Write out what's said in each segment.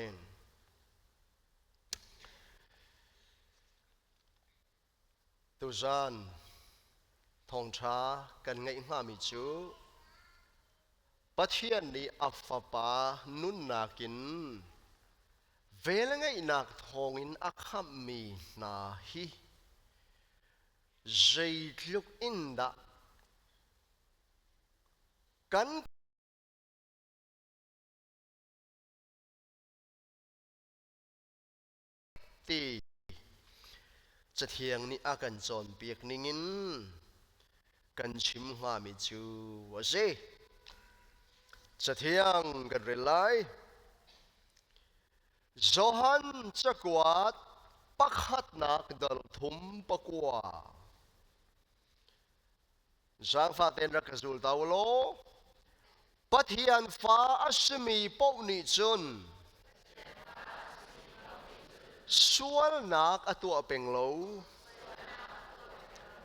Amen. Tuzan thawngṭha kan ngeih hngami cu Pathian nih a Fapa nunnak in velngeihnak thawngin a khamhmi hna hi zeitluk in dah kan ti Cathiang nih a kan cawnpiak ningin kan chim hngami cu a si. Cathiang kan rel lai. Johan cakuat pakhatnak dal thum pakua. Zaangfah tein rak ka zul ta u law Pathian fa a simi paoh nih cun sualnak a tuah peng lo.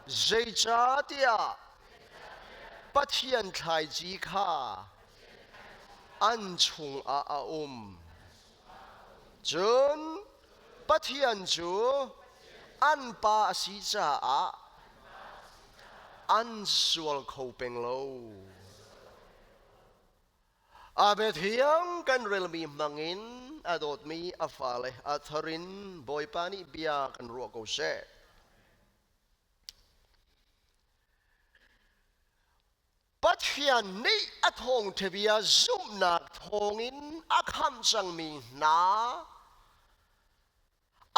Zeicahtiah Pathian thlaici kha an chungah a um. Cun Pathian cu an pa a si caah an sual kho peng lo. A biathiang kan relmi hmangin a dawtmi a fale a thar in Bawipa nih bia kan ruah ko seh. Pathian nih a thawngṭha bia zumhnak thawngin a khamh cangmi hna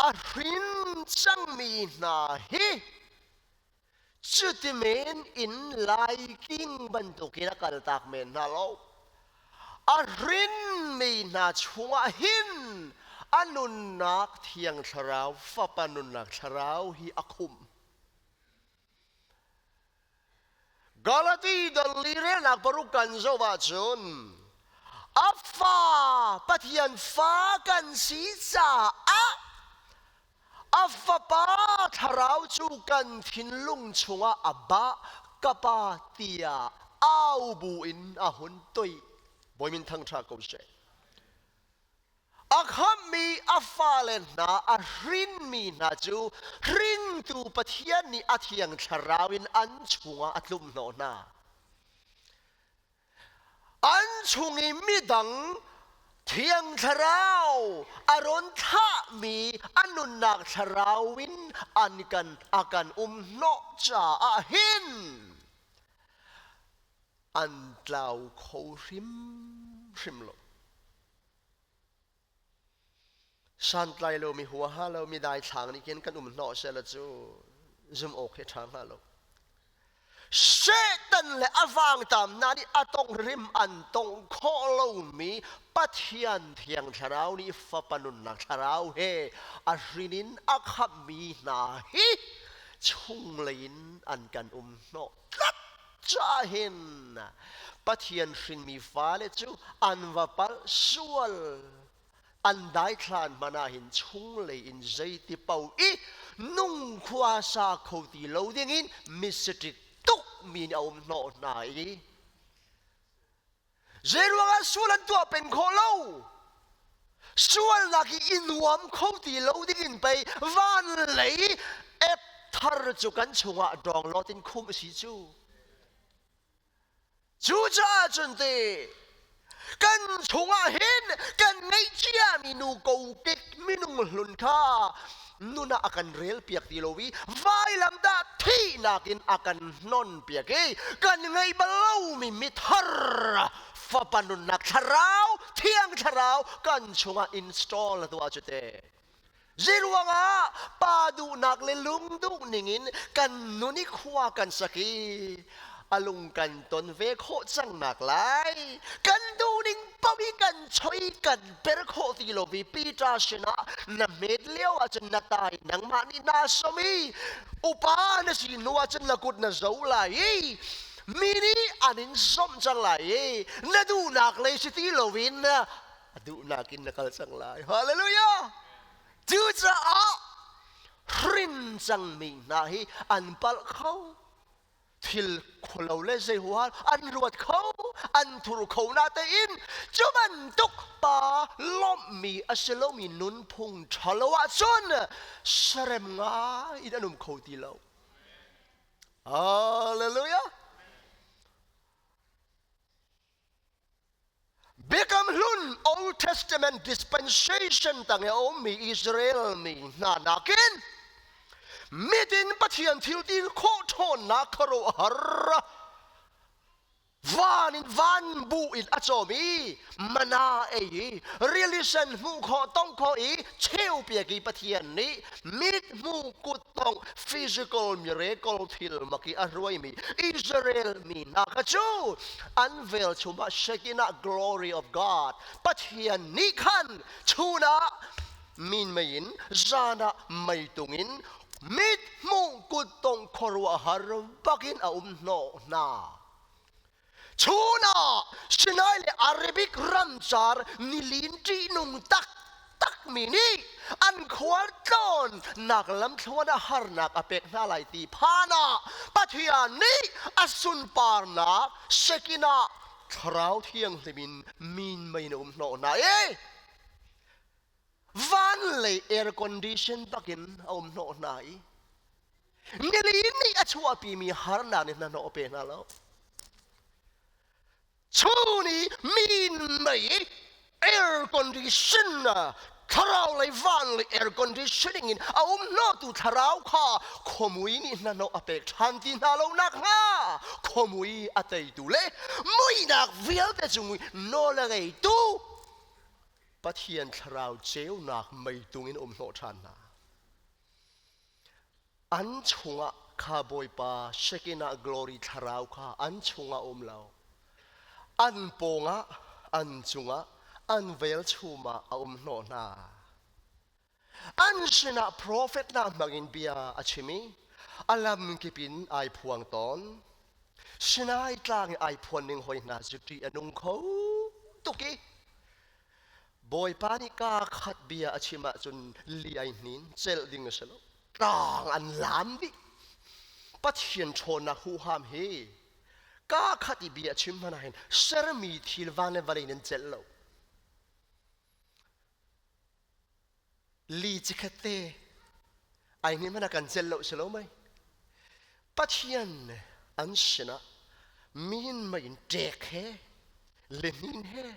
a hrin cangmi hna hi cuti men in laiking bantukin a kaltak men hna lo. A hrinmi hna chungah hin a nunnak Thiang Thlarau, Fapa nunnak Thlarau hi a khumh. Galati dal li relnak paruk kan zoh ahcun a fa Pathian fa kan si caah a fapa thlarau cu kan thinlung chungah a bah ka pa tiah au bu in a hun toih. Bawi min thangṭha ko seh. A khamhmi a fale hna a hrinmi hna cu hringtu Pathian nih a thiang thlarau in an chungah a tlumhnawh hna. An chung i midang thiang thlarau a rawn thlahmi a nunnak thlarau in an kan a kan umhnawh caah hin an tlau kho hrimhrim lo. Santlai lomi huaha lomi daithlang nih khin kan um hnawh sehla cu zum awk hi ṭha hnga lo. Satan le a vangtam hna nih a tong rim an tong khawh lomi Pathian Thiang Thlarau nih Fapa nunnak Thlarau he a hrin in a khamhmi hna hi chunglei in an kan um hnawh tlat caah hin Pathian hrinmi fale cu an va palh sual an daithlan hmanh ah hin chunglei in zeiti paoh i nung khua sa kho ti lo dingin misitrik tuk mi nih a um hnawh hna i zeiruangah sual an tuah peng khawh lo sualnak i i nuam kho ti lo dingin pei van lei ep thar cu kan chungah dawng in khum a si cu cucaah cun te kan chungah hin kan ngeih ciami nu kokek minung hlun kha nun ah a kan rel piak ti lo i vailam dah thihnak in a kan hnon piak i kan ngei bal lomi mithar fapa nunnak thlarau thiang thlarau kan chungah install a tuah cu te Zeiruangah pa duhnak le lung duh ningin kan nun i khua kan sak i a lung kan ton ve khawh cang nak lai kan duhning paoh i kan choi kan per khawh ti lo vi Peter sinah na hmet lio ahcun na tai nangmah nih naa som i upa na si hnu ahcun na kut na zo lai i mi nih an in somh cang lai i na duhnak lei si ti loin a duhnak in na kal cang lai hallelujah cucaah hrin cangmi hna hi an palh kho. Thil khualo le zei hual an ruat kho, an thur kho na tein cu bantuk pa lawmhmi a si lomi nunphung ṭhalo ahcun serem ngai in an um kho ti lo. Hallelujah! Biakam Hlun Old Testament dispensation tang i a ummi Israel mi hna nakin mitin Pathian thil ti khawh ṭhawnnak khuaruahhar van in van bu in a cawm i mana ei i rili hmuh khawh tong khawh i cheu piak i Pathian nih mit hmu kut tong physical miracle thil mak i a hruaimi Israel mi hna kha cu an velchum ah Shekinah glory of God Pathian nih khan chun ah minmei in zan ah meitung in mit hmuh kut tong khuaruahhar bakin a um hnawh hna. Chun ah Sinai le Arabic ramcar nilin ṭihnung taktak mi nih an khualtlawn nak lamthluan ah harnak a pek hna lai ti phan ah Pathian nih a sunparnak Shekinah Thlarau Thianghlim in minmei in a um hnawh hna i van lei air condition bakin a um hnawh hna i nili nih a chuahpimi harnak nih hna hnawh a pe hna lo. Chun i min mei air condition thlarau lei van lei air conditioning in a um hnawhtu thlarau kha khuamui nih hnahnawh a pek ṭhan ti hna lo nak hnga khuamui a teitu le muihnak vialte cung i nawl a ngeitu Pathian thlarau ceunak meitung in um hnawh ṭhan hna. An chungah kha Bawipa Shekinah glory thlarau kha an chungah um lo. An pawngah, an cungah, an velchum ah a um hnawh hna. An sinah profet hna hmangin bia a chim i a lamkip in ai phuang tawn. Sinai tlang i ai phuan ning hoi hna cu ṭih a nung kho tuk i Bawipa nih kaa khat bia a chim ahcun li ai hnin, celh ding a si lo. Tlang an lam dih. Pathian ṭhawnnak huham hi kaa khat i bia a chim hmanh ah hin sermi thil van le vawlei in an celh lo. Li cikhat te ai hnin hmanh ah kan celh lo si lo mei. Pathian an sinah min mei in ṭek he lihnin he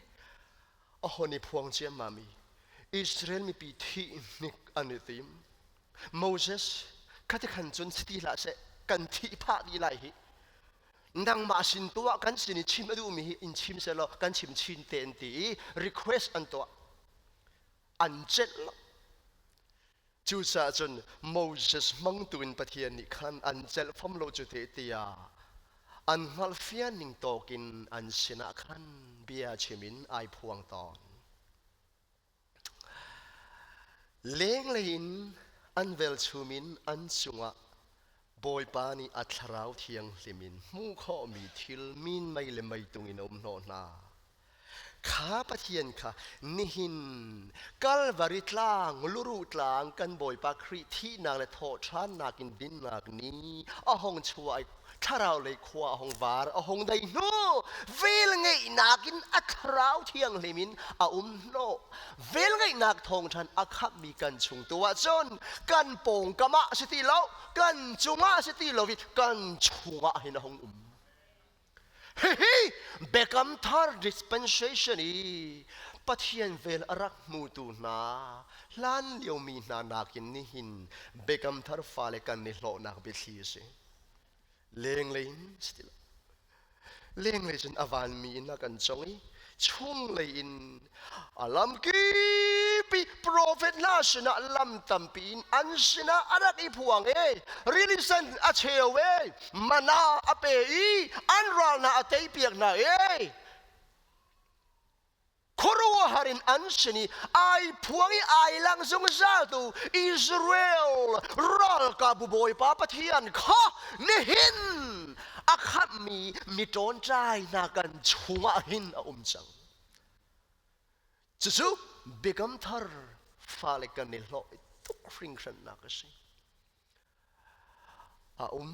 a hon i phuang ciammam i Israel mipi thih hnik an i tim. Moses khati khan cun si ti hlah seh kan thih phah dih lai hi nangmah sin tuah kan sin i chim a duhmi hi in chim seh law kan chim chin te an ti i request an tuah an celh lo Cucaah cun Moses hmangtu in Pathian nih khan an celh fam lo cu te tiah an hngalhfian ning tawk in an sinah khan bia chim in ai phuang tawn. Lenglei in an velchum in an cungah Bawipa nih a Thlarau Thianghlim in hmuh khawhmi thil minmei le meitung in a um hnawh hna. Kha Pathian kha nihin Kalvari tlang, luruh tlang kan Bawipa Khrih thihnak le thawhṭhannak in dinnak ni a hung chuah i thlarau lei khua a hung var a hung dai hnu velngeihnak in a thlarau thianghlim in a um hnawh velngeihnak thawngṭhan a khamhmi kan chung tu ahcun kan pawngkam ah si ti lo kan cungah si ti lo i kan chungah hin a hung um Hihi Biakam Thar dispensation i Pathian vel a rak hmutu hna hlan liomi hna nakin nihin Biakam Thar fale kan i hlawhnak biathli a si. Lenglei in si ti lo. Lenglei cun a vanmi in a kan cong i chunglei in A lamkip i profet hna sinah lam tampi in an sinah a rak i phuang i rili sen a cheu i mana a pe i an ral hna a teipiak hna i khuaruahhar in an sin i ai phuang i ai lang zungzaltu Israel ralkapbu Bawipa Pathian kha nihin a khamhmi mi ṭawnṭai hna kan chungah hin a um cang. Cucu Biakam Thar fale kan i hlawh tuk hringhrannak a si. A um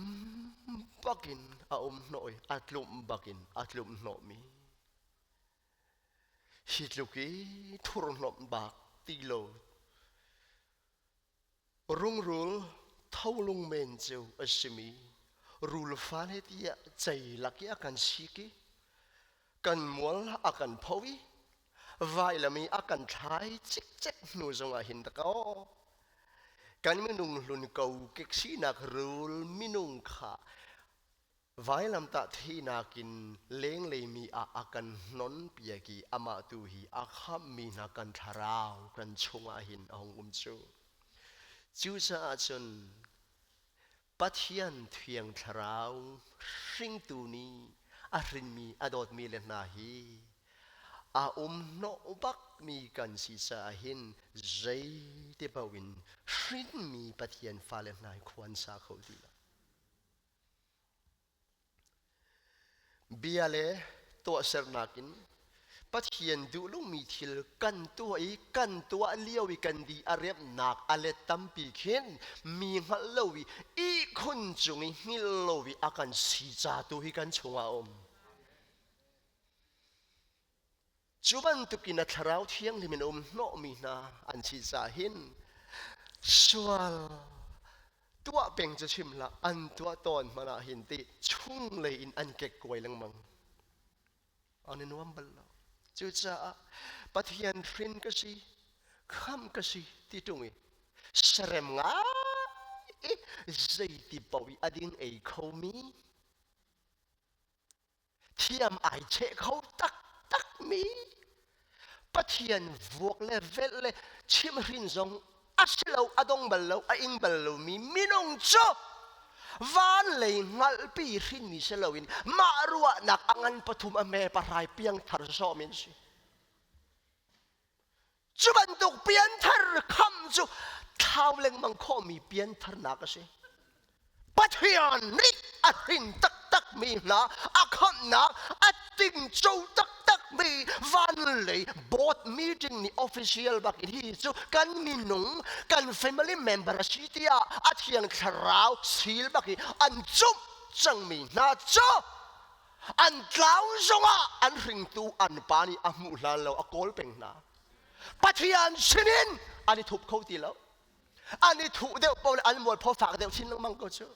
bakin a um hnawh i a tlumh bakin a tlumh hnawhmi. Hi tluk i thurhnawmh bak ti lo rungrul tholung men cu a simi rul fan he tiah cei lak i a kan sik i kan mual a kan pho i vailam i a kan thlai cikcek hnu zongah hin dakaw kan minung hlun ko kek sinak rul minung kha Vailamtah thihnak in lenglei mi ah a kan hnon piak i amah tu hi a khamhmi hna kan thlarau kan chungah hin a hung um cu. Cucaah cun Pathian Thiang Thlarau hringtu nih a hrinmi a dawtmi le hna hi a um hnawh bakmi kan si caah hin zeiti paoh in hrinmi Pathian fale hna hi khua an sa kho ti lo. Bia le tuahsernak in Pathian duhlungmi thil kan tuah i kan tuah lio i kan di a remnak a let tampi khin mi hngalh lo i ihkhun cung i hngilh lo i a kan si ca tu hi kan chungah a um. Cu bantukin a thlarau thianghlim in a um hnawhmi hna an si caah hin sual tuah peng cu chim hlah an tuah tawn hmanh ah hin ti chunglei in an kekkuai lengmang. An i nuam bal lo. Cucaah Pathian hrin ka si, khamh ka si ti ṭung i serem ngai i zeiti paoh i a ding ei khomi thiam ai cheh kho taktakmi Pathian vuak le velh le chimhrin zong a si lo a dong bal lo a ing bal lomi minung cu van lei hngalhpi hrinmi si loin mah ruahnak a ngan pathum a me pahrai piangthar sawm in si. Cu bantuk pianthar kham cu thlau lengmang khawhmi piantharnak a si. Pathian nih a hrin taktakmi hna a khamhnak a tingco taktakmi vanlei board meeting nih official bak in hi cu kan minung kan family member a si tiah a thiang thlarau seal bak i an zumh cangmi hna cu an tlau zongah an hringtu an pa nih a hmuh hlan lo a kawl peng hna pathian sinin an i thup kho ti lo an i thuh deuh paoh le an mualpho fak deuh chin lengmang ko cu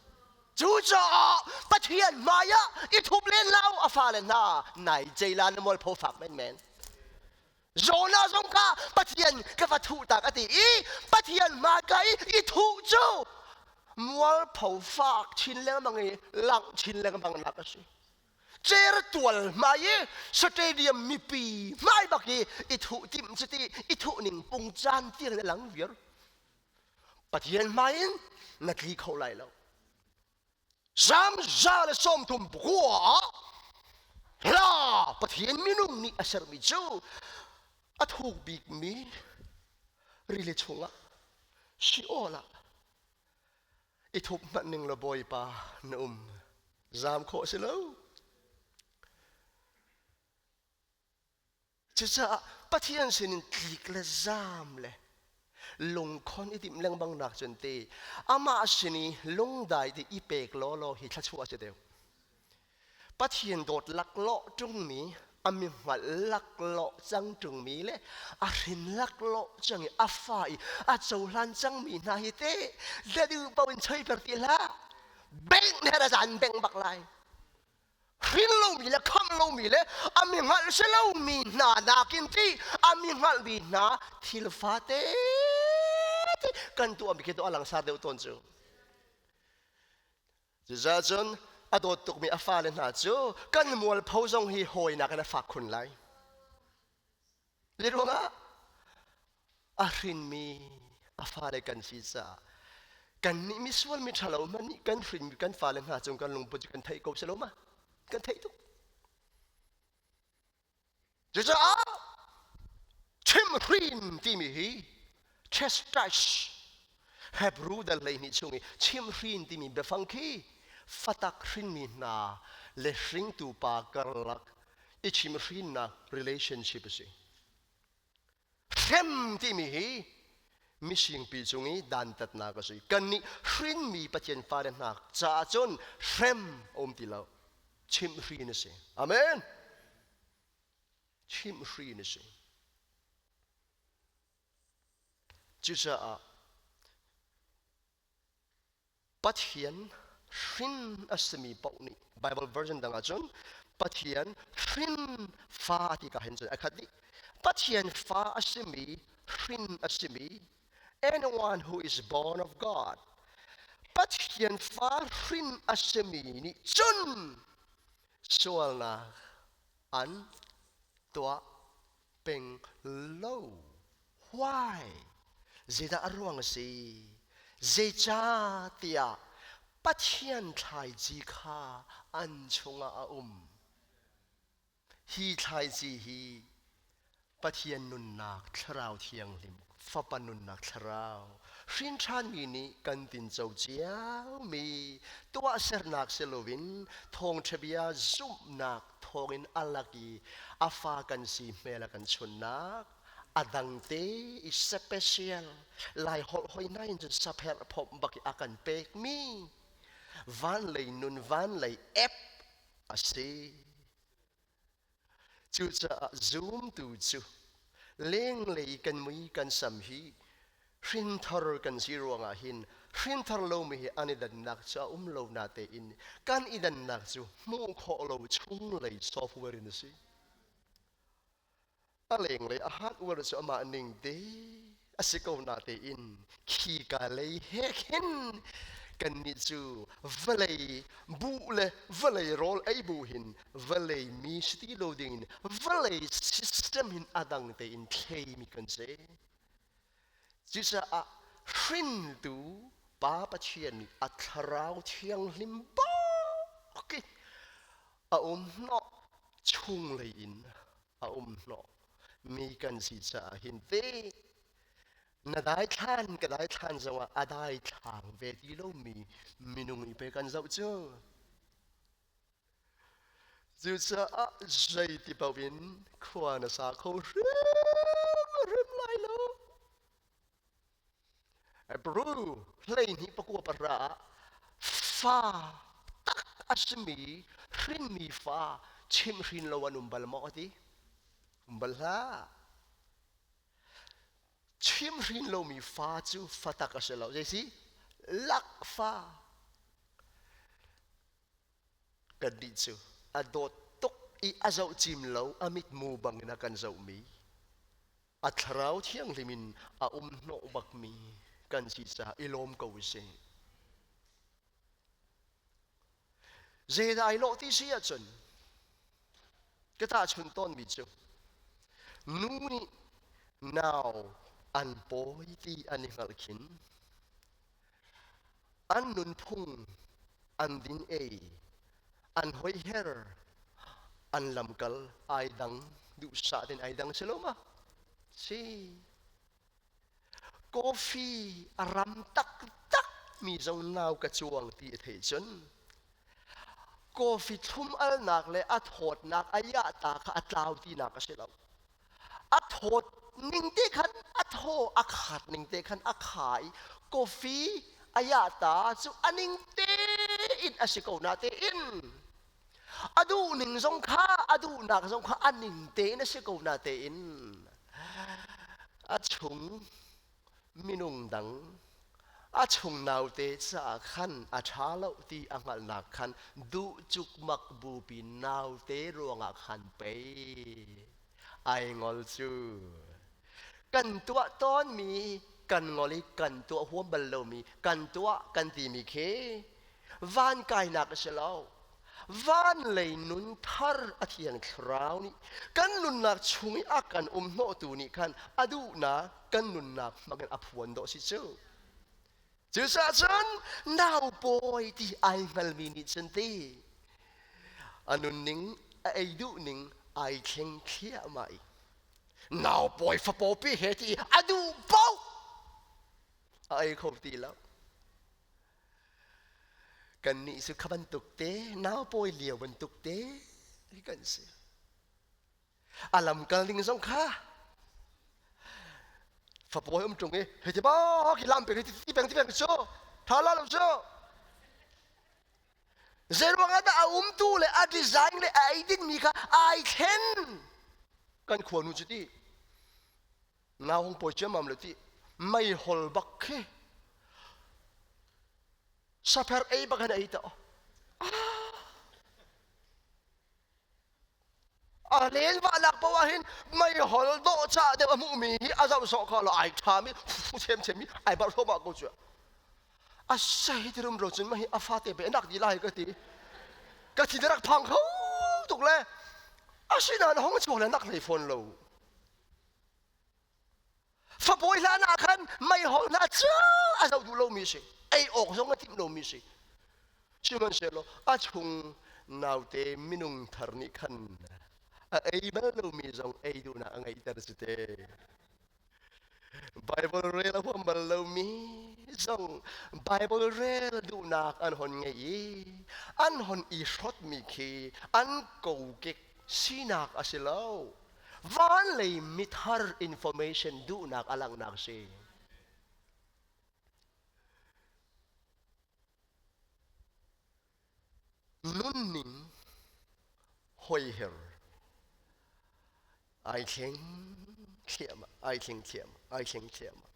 cucaah pathian hmai ah i thup len lo a fale hna nai ceila na mualpho fak menmen Jonah zong kha Pathian ka va thuh tak a ti i Pathian hmaika i i thuh cu mualpho fak chin lengmang i langh chin lengmang nak a si. Certual hmai i stadium mipi hmai bak i i thuh timh cu ti i thuh ning pungcaan tiang in a lang viar. Pathian hmai in na tli kho lai lo. Zam 130 khua ah hla Pathian minung nih a sermi cu a thuk bikmi rili chungah Sheol ah i thup hmanh ning law Bawipa na um zam khawh si lo. Cucaah Pathian sinin tlik le zaam le lungkhon i timh lengmang nak cun te amah sin i lungdai te i pek lawlaw hi thluachuah a si deuh. Pathian dawt laklawh ṭungmi, a mi hngalh laklawh cang ṭungmi le a hrin laklawh cang i a fa i a cohlan cangmi hna hi te na duh paoh in choiper ti hlah. Bengh her a zan bengh bak lai. Hrin lomi le khamh lomi le a mi hngalh si lomi hna nakin ti a mi hngalhmi hna thil fate kan tuahmi khi tu a langsar deuh tawn cu. Cucaah cun a dawt tukmi a fale hna cu kan mualpho zong hi hawinak in a fak khun lai. Zeiruangah a hrinmi a fale kan si caah kannih misual mi ṭhalo hmanh nih kan hrinmi kan fale hna cung kan lungput cu kan theih ko si lo ma? Kan theih tuk. Cucaah chimhhrin timi hi chastise Hebrew dal 12 chung i chimhhrin timi biafang khi fatak hrinmi hna le hringtu pa karlak i chimhhrinnak relationship a si. Hrem timi hi. Misingpi cung i dantatnak a si. Kannih hrinmi Pathian fale hna caah cun hrem a um ti lo. Chimhhrin a si. Amen. Chimhhrin a si. Cucaah Pathian hrin a simi paoh nih Bible version dang ahcun Pathian hrin fa ti ka hin cun a khat dih. Pathian fa a simi hrin a simi anyone who is born of God Pathian fa hrin a simi nih cun sualnak an tuah peng lo. Why? Zeidah a ruang a si? Zeicahtiah Pathian thlaici kha an chungah a um. Hi thlaici hi Pathian nunnak Thlarau Thianghlim, Fapa nunnak Thlarau, hrin ṭhanmi nih kan tinco ciomi tuahsernak si loin thawngṭha bia zumhnak thawngin a lak i a fa kan si hmel a kan chunnak a dangte i special lai holh hoi hna in cun sapherh phomh bak i a kan pekmi van lei nun van lei app a si. Cucaah zumtu cu lenglei kan mui kan sam hi hrinthar kan si ruangah hin hrinthar lomi hi an i dannak cu a um lo natein kan i dannak cu hmuh khawh lo chunglei software in a si. A lenglei a hardware cu amah ning te a si ko natein khika lei he khin kannih cu vawlei buh le vawlei rawl ei bu hin vawlei mi si ti lo dingin vawlei system hin a dang tein thleimi kan si. Cucaah hrintu Pa Pathian nih a thlarau thianghlim bak i a um hnawh chunglei in a um hnawh mi kan si caah hin te na daithlan ka daithlan zongah a daithlang ve ti lomi minung i pe kan zoh cu. Cucaah zeiti paoh in khua na sa kho hrimhrim lai lo. Hebrew 12 19 ah fa tak a simi hrinmi fa chimhhrin lo an um bal maw a ti? Um bal hlah. Chimhhrin lomi fa cu fa tak a si lo. Zei si? Lakfa. Kannih cu a dawt tuk i a zoh cim lo a mitmu bangin a kan zohmi a thlarau thianghlim in a um hnawh bakmi kan si caah i lawm ko usih. Zeidah ai lawh ti si ahcun ka tahchun tawnmi cu nu nih nau an pawi ti an i hngalh khin An nunphung, an din ei, an hoiher, an lamkal ai dang, duhsah tein ai dang si lo ma? Si. Coffee a ram taktak mi zong nau ka cuang ti a theih cun coffee thlum alnak le a thawtnak a yahta kha a tlau tinak a si lo. A thawt ning te khan a thaw a khat ning te khan a kha i coffee a yahta cu a ning tein a si ko na tein a duh ning zong kha a duhnak zong kha a ning tein a si ko na tein a chung minung dang a chung naute caah khan a ṭha lo ti a hngalhnak khan duh cukmak bupi naute ruangah khan pei ai ngol cu kan tuah tawnmi kan ngol i kan tuah huam bal lomi kan tuah kan timi khi van kainak a si lo van lei nun thar a thiang thlarau nih kan nunnak chung i a kan um hnawhtu nih khan a duhnak kan nunnak hmangin a phuan dawh si cu cucaah cun nau pawi ti ai hngalmi nih cun ti a nunning a ei duhning ai thleng thliahmah i nau pawi fapawpi he ti a duh paoh a ei kho ti lo Kannih cu kha bantuk te naupawi lio bantuk te kan si. A lamkal ding zong kha. Fapawi um ṭung i hei ti bak hi lam peng hi ti peng ti peng cu ṭha la lo cu. Zeiruang ah dah a umtu le a design le a ei dingmi kha ai thlen. Kan khua nu cu ti nau hung pawi ciammam le ti meihol bak khi sapher ei bak hin ei ta. A len vahnak paoh ah hin meihol dawhcah deuh a hmuhmi hi a zoh sawh kha lo ai ṭhami fu chem mi ai barh thluahmah ko cu. A sei ti rumro cun mah hi a fate pe nak di lai ka ti. Ka thin rak phang kho tuk le asinain hong chuak le nak hlei fawn lo. Fapawi hlan ah khan meihol hna cu a zoh duh lomi si. Ei awk zong a timh lomi si. Sihmanhsehlaw a chung naute minung thar nih khan a ei bal lomi zong ei duhnak a ngeihter si te. Bible rel a huam bal lomi zong Bible rel duhnak an hon ngei i an hon i hrotmi khi an kokek sinak a si lo. Van lei mithar information duhnak a langhnak si. Nunning hoiher ai thleng thliahmah, ai thleng thliahmah, ai thleng thliahmah.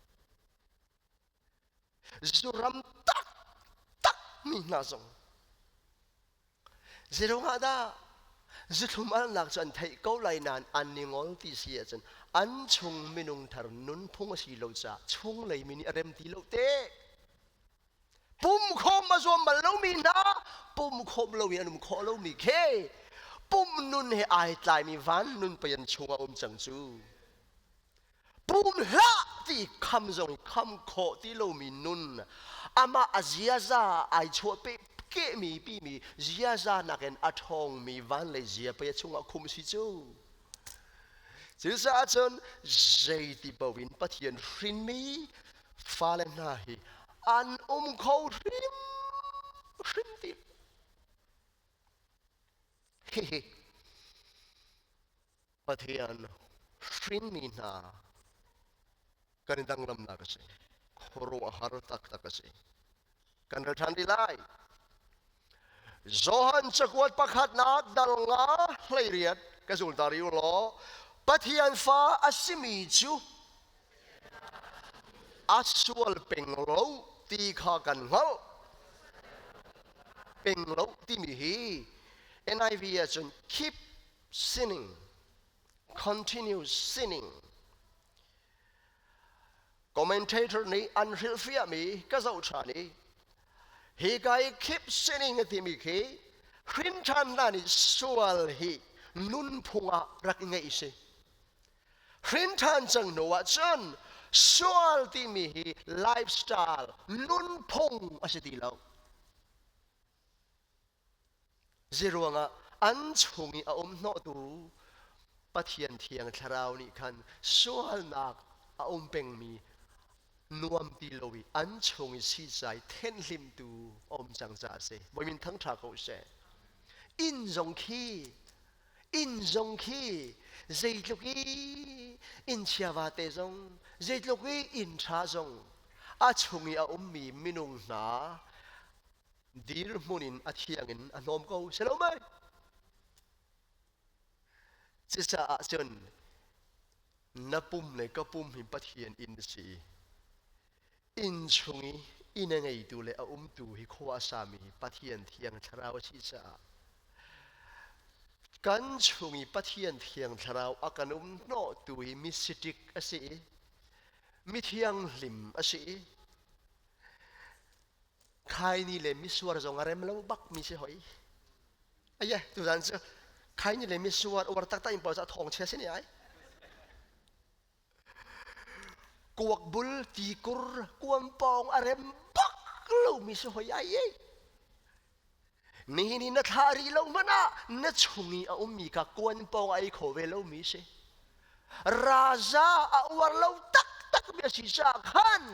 Zuram taktak mi hna zong Zeiruangah dah zuthlum alnak cu an theih ko lai nain an i ngol ti si ahcun an chung minung thar nunphung a si lo caah chunglei mi nih a rem ti lo te. Pum khawm a zuam bal lomi hna pum khawm loin an um khawh lomi khi pum nun he ai tlaimi van nun pei an chungah um cang cu. Pum hlah ti kham zong kham khawh ti lomi nun amah a ziaza ai chuah pe kehmi pimi ziaza nakin a ṭhawngmi van lei zia pei a chungah khum si cu. Cucaah cun zeiti paoh in Pathian hrinmi fale hna hi an um kho hrim hrim ti. Hihi Pathian hrinmi hna kan i danglamnak a si. Khuaruahhar taktak a si. Kan rel ṭhan rih lai. Johan cakuat pakhatnak dal nga 18 ka zul ta rih u law Pathian fa a simi cu a sual peng lo ti kha kan hngalh. Peng lo timi hi NIV ahcun keep sinning, continue sinning. Commentator nih an hrilhfiahmi ka zoh ṭhan i hi ka i keep sinning a timi khi hrin ṭhan hna nih sual hi nunphung ah rak i ngeih si. Hrin ṭhan cang hnu ah cun sual timi hi lifestyle nunphung a si ti lo. Zeiruangah an chung i a um hnawhtu Pathian Thiang Thlarau nih khan sualnak a um pengmi nuam ti lo i an chung i sicai thenhlimtu a um cang caah a si. Bawi min thangṭha ko seh. Inn zong khi inn zong khi zeitluk i inn chia vate zong zeitluk i inn ṭha zong a chung i a ummi minung hna dirhmun in a thiang in a hnawm ko si lo mei cucaah cun na pum le ka pum hi Pathian inn a si inn chung i inn a ngeitu le a umtu hi khua a sami Pathian thiang thlarau a si caah kan chung i Pathian thiang thlarau a kan um hnawhtu hi misitik a si i mithianghlim a si i Khaini le misuar zong a rem lo bak mi si hoi. Aye, tuzan cu khaini le misuar uar taktak in pawl cu a thawng chia si ni ai. Kuak bul tikur kuampawng a rem bak lo mi si hoi ai ei. Nihin i na thlah rih lo hmanh ah na chung i a ummi kha kuanpawng a ei kho ve lomi si. Raza a uar lo taktak mi a si caah khan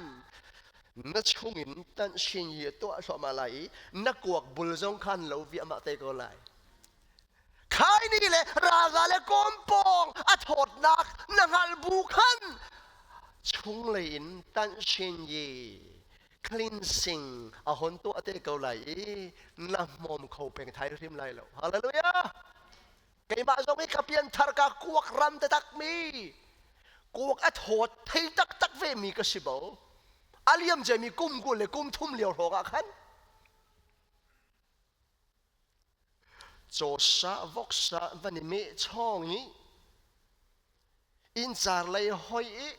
na chungin tanhsin i a tuah thluahmah lai i na kuak bul zong khan lo viahmah te ko lai. Khaini le raza le kawmpawng a thawtnak na hngalh bu khan. Chunglei in tanhsin yi cleansing a hon tuah te ko lai i na hmawm kho peng thai hrim lai lo. Hallelujah! Keimah zong hi ka pianthar ka kuak ram taktak mi kuak a thawt thei taktak ve mi ka si bo. A liam mi kum 20 le kum 30 lio hrawng ah khan cawsa voksa van i meh chawng i inncar lei hoi i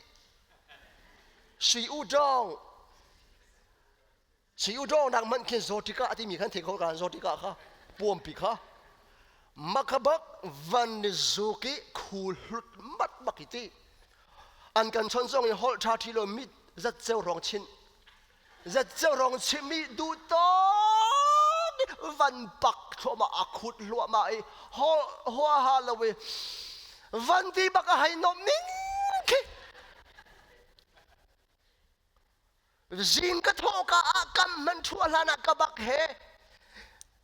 sui u dawng sui u dawng nak man khin zotika a timi khan thei kho kan zotika kha puampi kha makabak van ni zuk i khu hlut mat bak i ti an kan chon zong i holh tha thi lo mit zat ceu rong chin Zatceu rong chimmi duh tawk van pak thluahmah a khut hluahmah i huaha lo i van ti bak a hei nomh ning khi zing ka thawh ka ah kam man thua hlan ah ka bak he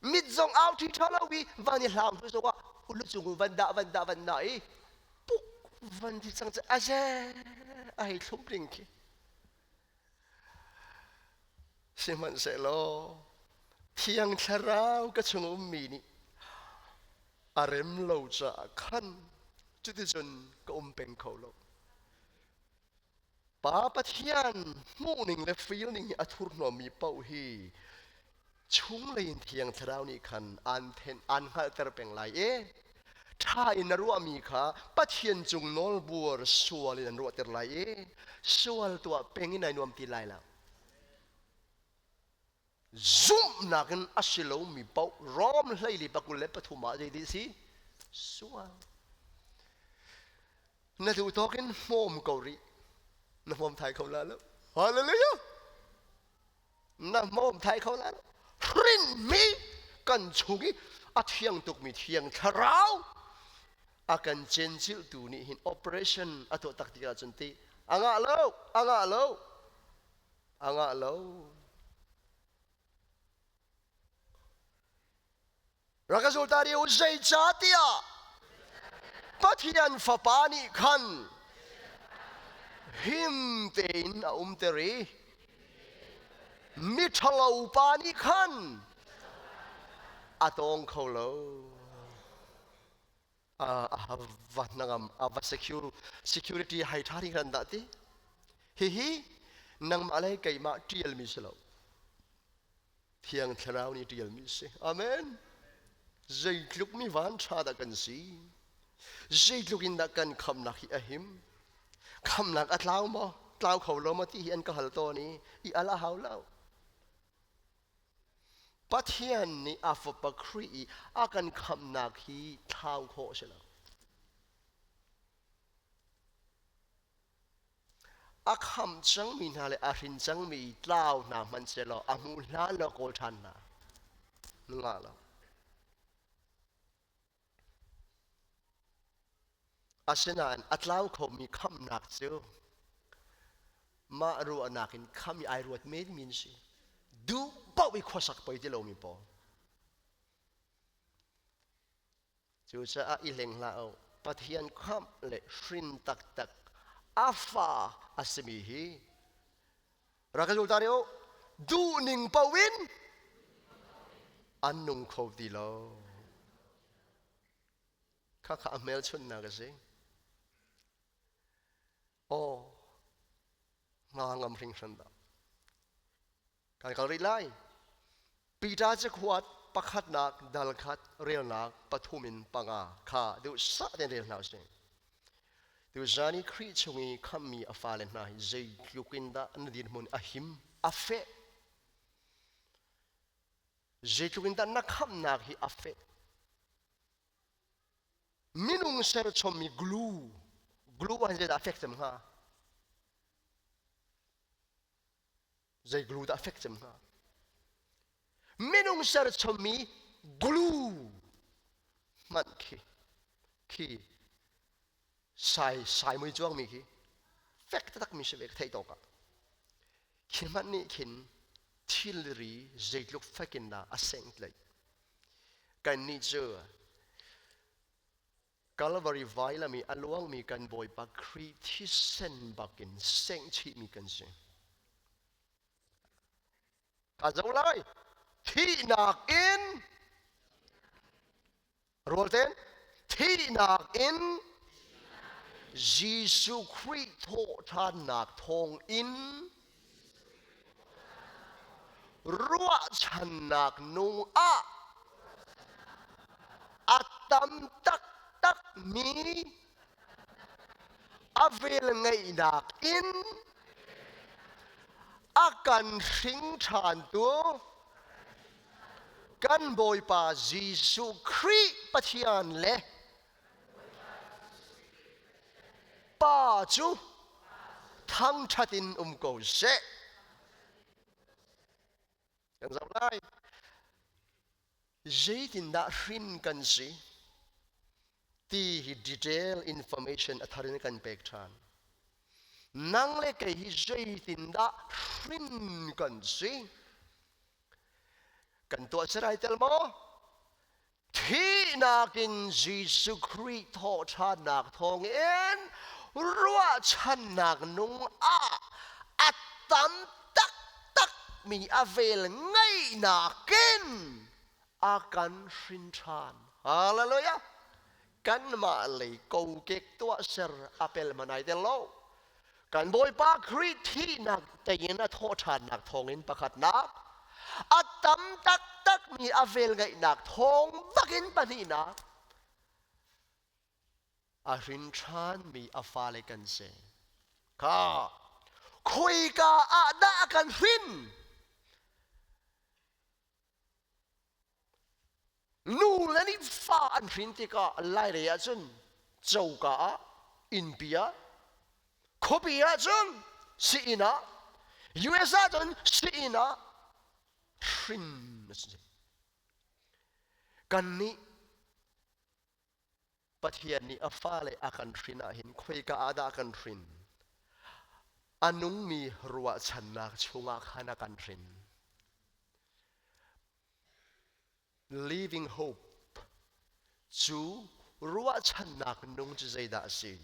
mit zong au thi tha lo i van i hlau hnu zong ah ulu cung van dah van dah van dah i puk van ti cang aze a hei thlum ding khi Sihmanhsehlaw Thiang Thlarau ka chung ummi nih a rem lo caah khan cuticun ka um peng kho lo. Pa Pathian hmuhning le feeling hi a thurhnawmmi paoh hi chunglei in Thiang Thlarau nih khan aan thenh aan hngalhter peng lai i ṭha in na ruahmi kha Pathian cung nawlbuar sual in an ruahter lai i sual tuah peng in ai nuam ti lai lo. Zumhnak in a si lomi paoh Rom 14 ah zei ti si? Sual. Na duh tawk in hmawm ko rih. Na hmawm thai kho la lo. Hallelujah! Na hmawm thai kho lai hrinmi kan chung i a thiang tukmi thiang thlarau a kan cenciltu nih hin operation a tuah tak tikah cun ti a ngah lo a ngah lo a ngah lo Rak ka zul ta rih u zeicahtiah Pathian Fapa nih khan him tein a umter i miṭhalo pa nih khan a tawng kho lo. A va hnangam a va secure security hai ṭha hringhran dah ti. Hihi nangmah le keimah ṭialmi si lo. Thiang Thlarau nih ṭialmi a si. Amen. Zeitluk mi vanṭha dah kan si. Zeitluk in dah kan khamnak hi a him. Khamnak a tlau maw? Tlau kho lo maw ti hi an ka hal tawn i i al a hau lo. Pathian nih a fapa Khrih i a kan khamnak hi thlau khawh a si lo. A khamh cangmi hna le a hrin cangmi tlau hna hmanhsehlaw a hmuh hlan lo kawl ṭhan hna. Ngah lo. Asinain a tlau khomi khamhnak cu mah ruahnak in kham i ai ruat menmi an si. Duh paoh i khuasak poi ti lomi pawl. Cucaah i hleng hlah u. Pathian khamh le hrin taktak a fa a simi hi rak ka zul ta rih u. Duhning paoh in an nung kho ti lo. Khakha a hmelchunhnak a si. Aw, nga ngam hringhran dah. Kan kal rih lai. Peter cakuat pakhatnak dal khat relnak pathum in panga kha duhsah tein rel hna usih. Tuzan i Khrih chung i khamhmi a fale hna hi zeitluk in dah na dirhmun a him, a feh. Zeitluk in dah na khamhnak hi a feh. Minung serchommi glue, glue ah zeidah a fek cem hnga? Zei glue dah fek cem hnga? Minung serchommi glue hmanh khi khi sai sai mui chuangmi khi fek taktak mi si ve ka theih tawk ah khi hmanh nih khin thilri zeitluk fek in dah a seng tlaih kannih cu. Calvary vailam i a luangmi kan Bawipa Khrih thisen bakin senghchihmi kan si. Ka zo lai. Thihnak in rualten thihnak in Jesuh Khrih thawhṭhannak thawng in ruahchannak nung ah a tam taktakmi a velngeihnak in a kan hring ṭhantu kan Bawipa Jesuh Khrih Pathian le Pa cu thangṭhat in um ko seh. Kan zoh lai. Zeitindah hrin kan si ti hi detail information a thar in kan pek ṭhan. Nang le kei hi zeitindah hrin kan si? Kan tuah ser ai tel maw? Thihnak in Jesuh Khrih thawhṭhannak thawngin ruahchannak nung ah a tam taktakmi a vel ngeihnak in a kan hrin ṭhan. Hallelujah! Kanmah lei kokek tuahser a pel manai tel lo. Kan Bawipa Khrih thihnak tein a thawhṭhannak thawngin pakhatnak, a tam taktakmi a velngeihnak thawng bakin pahnihnak, a hrin ṭhanmi a fale kan si. Kha khoika ah dah a kan hrin? Nu le nih fa an hrin tikah lailei ahcun coka ah innpi ah khuapi ahcun sii-inn ah US ahcun sii-inn ah hrin a si. Kannih Pathian nih a fale a kan hrin ahhin khoika ah dah a kan hrin? A nungmi ruahchannak chungah khan a kan hrin. Living hope cu ruahchannak nung cu zeidah a si?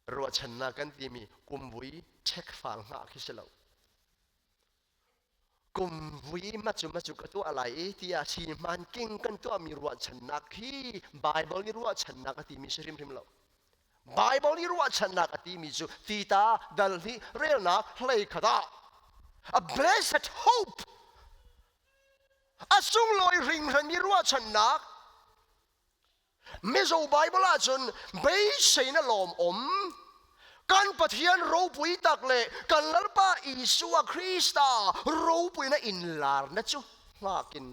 Ruahchannak kan timi kumvui ṭhekfal hngah khi si lo. Kum vui macu macu ka tuah lai i tiah si hmaan king kan tuahmi ruahchannak hi Baibal nih ruahchannak a timi si hrimhrim lo. Baibal nih ruahchannak a timi cu tita dal hnih relnak hlei khat ah a blessed hope a sunglawi hringhranmi ruahchannak Mizo Bible ahcun beisei na lawmawm kan Pathian ropui tak le kan Lalpa Isua Krista ropuina inlarna cu nghakin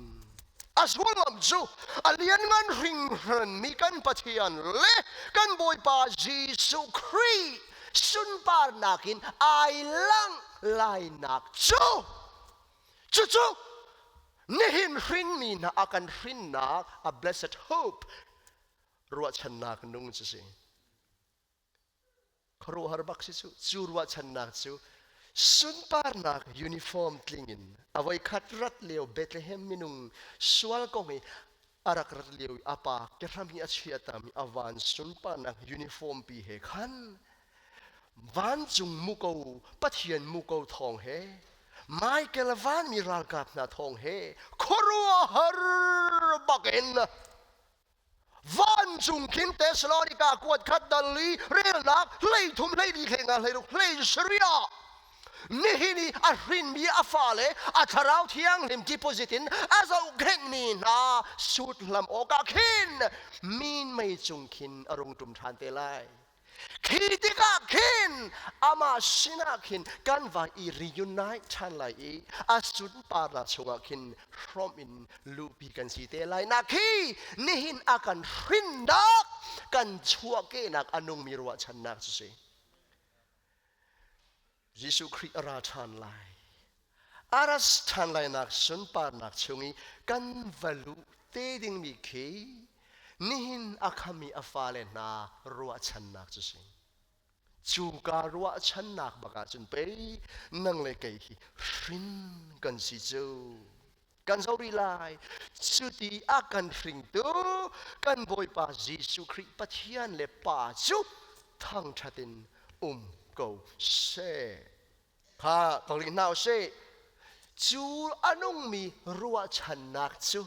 a sullam cu a lianngan hringhranmi kan Pathian le kan Bawipa Jesuh Khrih sunparnak in ai langh lainak cu cucu Nihin hrinmi hna a kan hrinnak a blessed hope ruahchannak nung cu si. Khuaruahhar bak si cu cu ruahchannak cu sunparnak uniform tling in a voikhat rat lio Bethlehem minung sual kong i a rak rat lio i a pa kehram hi a chiatami a van sunparnak uniform pi he khan Vancung muko Pathian muko thawng he Michael vanmi ralkap hna thawng he khuaruahhar bakin vancung khin Thessalonica kuat khat dal li relnak 13 12 hlei 16 hlei sarih nihin i a hrinmi a fale a thlarau thianghlim deposit in a zohkhenhmi hna sut hlam awkah khin min mei cung khin a rung ṭum ṭhan te lai. Khi tikah khin amah sinah khin kan va i reunite ṭhan lai i a sunparnak chungah khin hrawmh in luhpi kan si te lai nak khi nihin a kan hrinnak kan chuahkehnak a nungmi ruahchannak cu si. Jesuh Khrih a ra ṭhan lai. A ras ṭhan lainak sunparnak chung i kan va luh te dingmi khi nihin a khami a fale hna ruahchannak cu si. Cuka ruahchannak bak ahcun pei nang le kei hi hrin kan si cu. Kan zo rih lai. Cuti a kan hringtu kan Bawipa Jesuh Khrih Pathian le Pa cu thangṭhat in um ko seh. Kha ka ring hna usih. Cu a nungmi ruahchannak cu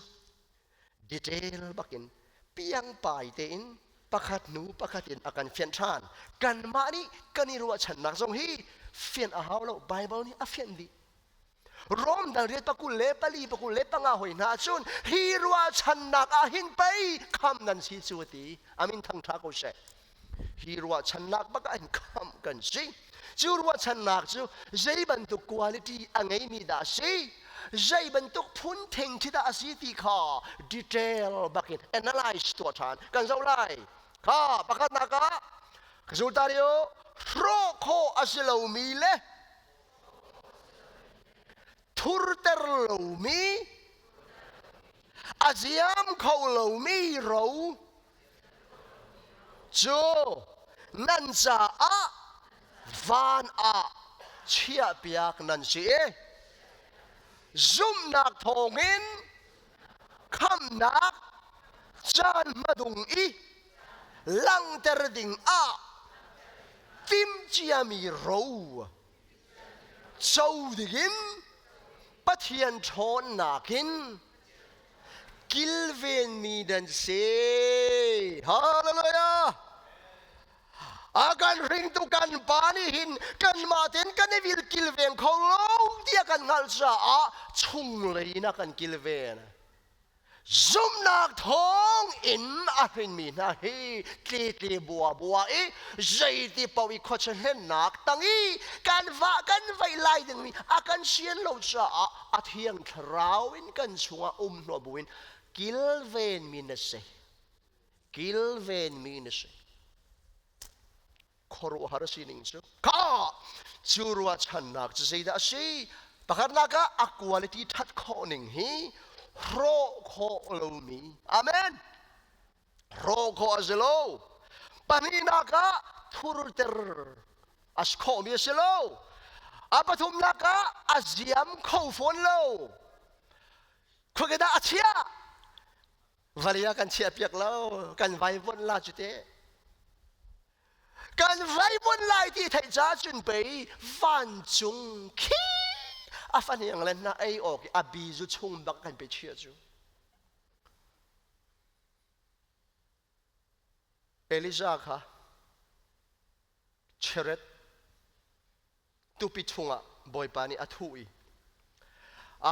detail bakin piangpai tein pakhat hnu pakhat in a kan fianh ṭhan. Kanmah nih kan i ruahchannak zong hi fianh a hau lo. Bible nih a fianh dih. Rom dal riat pakul le pali pakul le panga hoi hna cun hi ruahchannak ah hin pei kham nan si cu a ti. Amin thangṭha ko seh. Hi ruahchannak bak ah hin khamh kan si. Cu ruahchannak cu zei bantuk quality a ngeimi dah a si? Zei bantuk phun theng khi dah a si ti kha detail bakin analyze tuah ṭhan kan zoh lai. Kha pakhatnak ah Zultario hrawh khawh a si lomi le thurter lomi a ziam kho lomi ro cu nan caah van ah chiahpiak nan si i zumhnak thawngin khamhnak caan hmadung i langhter ding ah timhciami ro co dingin Pathian ṭhawnnak in kilvenmi nan si. Hallelujah! A kan hringtu kan pa nih hin kanmah tein kan i vil kilveng kho lo tiah kan hngalh caah chunglei in a kan kilven. Zumhnak thawng in a hrinmi hna hi tlitle bua bua i zeiti paoh i khuachia hlennak tang i kan vah kan vaih lai dingmi a kan sian lo caah a thiang thlarau in kan chungah um hnawh buin kilvenmi na si. Kilvenmi na si. Khuaruahhar a sining cu kha cu ruahchannak cu zeidah a si? Pakhatnak ah a quality that khawh ning hi hrawh khawh lomi. Amen. Hrawh khawh a si lo. Pahnihnak ah thurter a si khawhmi a si lo. A pathumnak ah a ziam kho fawn lo. Khuake dah a chiah? Vawlei ah kan chiahpiak lo kan vaivuanh la cu teh kan vaivuanh lai ti theih ca cun pei vancung khi a fahniang le hna ei awk i a bizu chung bak kan pe chia cu Elijah kha cheret tupi chungah Bawipa nih a thuh i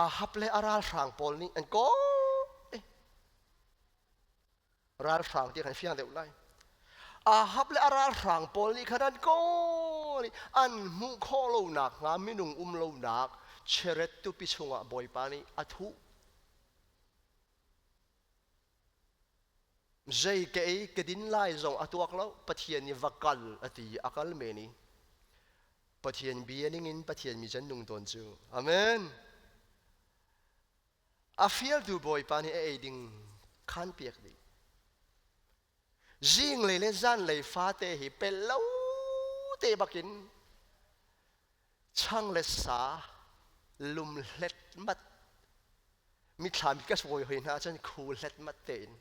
Ahab le a ralhrang pawl nih an kawl i ralhrang ti khan fiang deuh lai Ahab le a ralhrang pawl nih khan an kawl i an hmuh khawh lonak hnga minung um lonak cheret tupi chungah Bawipa nih a thuh. Zei ka ei ka din lai zong a tuak lo. Pathian nih va kal a ti i a kal men i Pathian bia ningin Pathian mi can nung tawn cu. Amen. A fialtu Bawipa nih a ei ding khan piak dih. Zinglei le zanlei fate hi pel lo te bakin chang le sa lum hlet mat mithlam ka sawi hoi hna cun khu hlet mat tein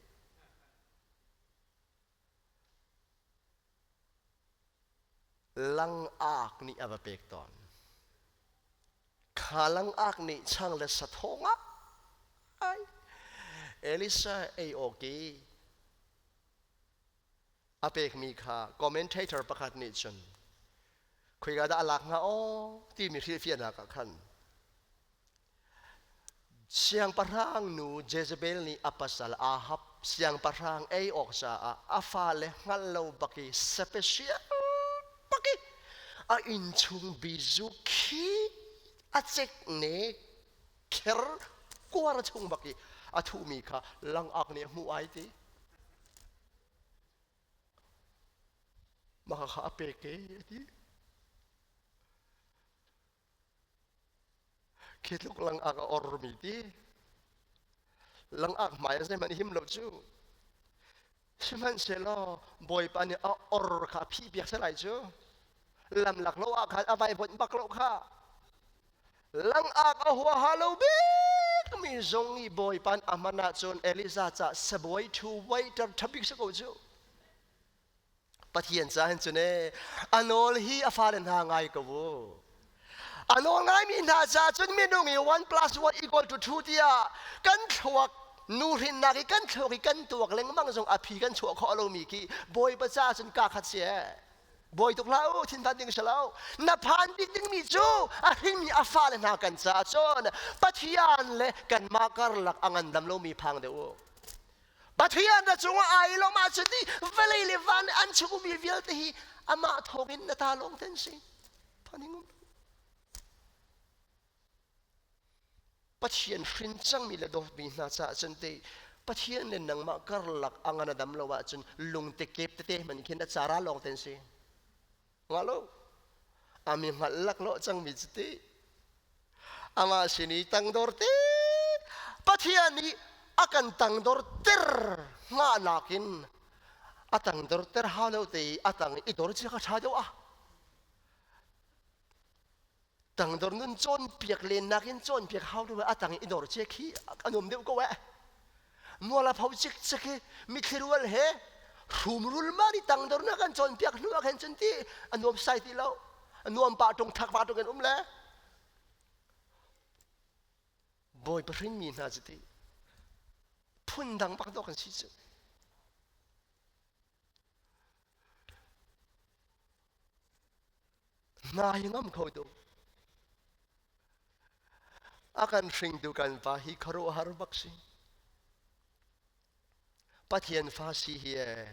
langak nih a va pek tawn kha langak nih chang le sa thawngah ai Elisa ei awk i a pekmi kha commentator pakhat nih cun khoika dah a lak hnga aw timi hrilhfiahnak ah khan Siangpahrang nu Jezebel nih a pasal Ahab siangpahrang ei awk caah a fale hngalh lo bak i special bak i a innchung bizu khi a cek ne kher kuar chung bak i a thuhmi kha langak nih a hmuh ai ti. Mah kha a pek e a ti. Khi tluk langak a ormi ti. Langak hmai a zeihmanh him lo cu. Sihmanhsehlaw Bawipa nih a or kha a phih piak selai cu. Lamlak lo ah khan a vaivuanh bak lo kha. Langak a huaha lo bik. mi zong i Bawipa a hman ahcun Elijah ca sabawi thu waiter ṭhabik si ko cu. Pathian ca hin cun ee a nawl hi a fale hna ngai ko u. A nawl ngaimi hna ca cun minung i 1 plus 1 equal to 2 tiah kan thluak nuhrinnak i kan thluak i kan tuak lengmang zong a phi kan chuah khawh lomi khi Bawipa ca cun kaa khat si ee. Bawi tuk hlah u, thinphan ding si lo. Na phan bik dingmi cu a hringmi a fale hna kan caah cun Pathian le kanmah karlak a ngandam lomi phang deuh u. Pathian na cungah ai lawm ahcun ni vawlei le van an chung ummi vialte hi amah thawngin na ta lawng ten si. Phaning um. Pathian hrin cangmi le dawtmi hna caah cun te Pathian le nangmah karlak a ngan a dam lo ahcun lungte kep tete hmanh khin a cara lawng ten si. Nga lo. Ami hngalh lak lo cangmi cu ti. Amah sin i tangdor te Pathian nih a kan tangdor ter hngahnak in a tangdor ter hau lo te i a tang i dor cia kha ṭha deuh ah tangdor nun cawnpiak lennak in cawnpiak hau lo a tang i dor cia khi a nuam deuh ko eh mual a pho cikcek i mithli rual he hrumrul ma ni tangdor na kan cawnpiak hnu ah khan cun ti a nuam sai ti lo a nuam pah ṭung thak pah ṭung in um le Bawipa hrinmi hna cu ti phundang bak dawh kan si cu. Hna hi ngam kho tu. A kan hringtu kan pa hi khuaruahhar bak si. Pathian fa si hi ee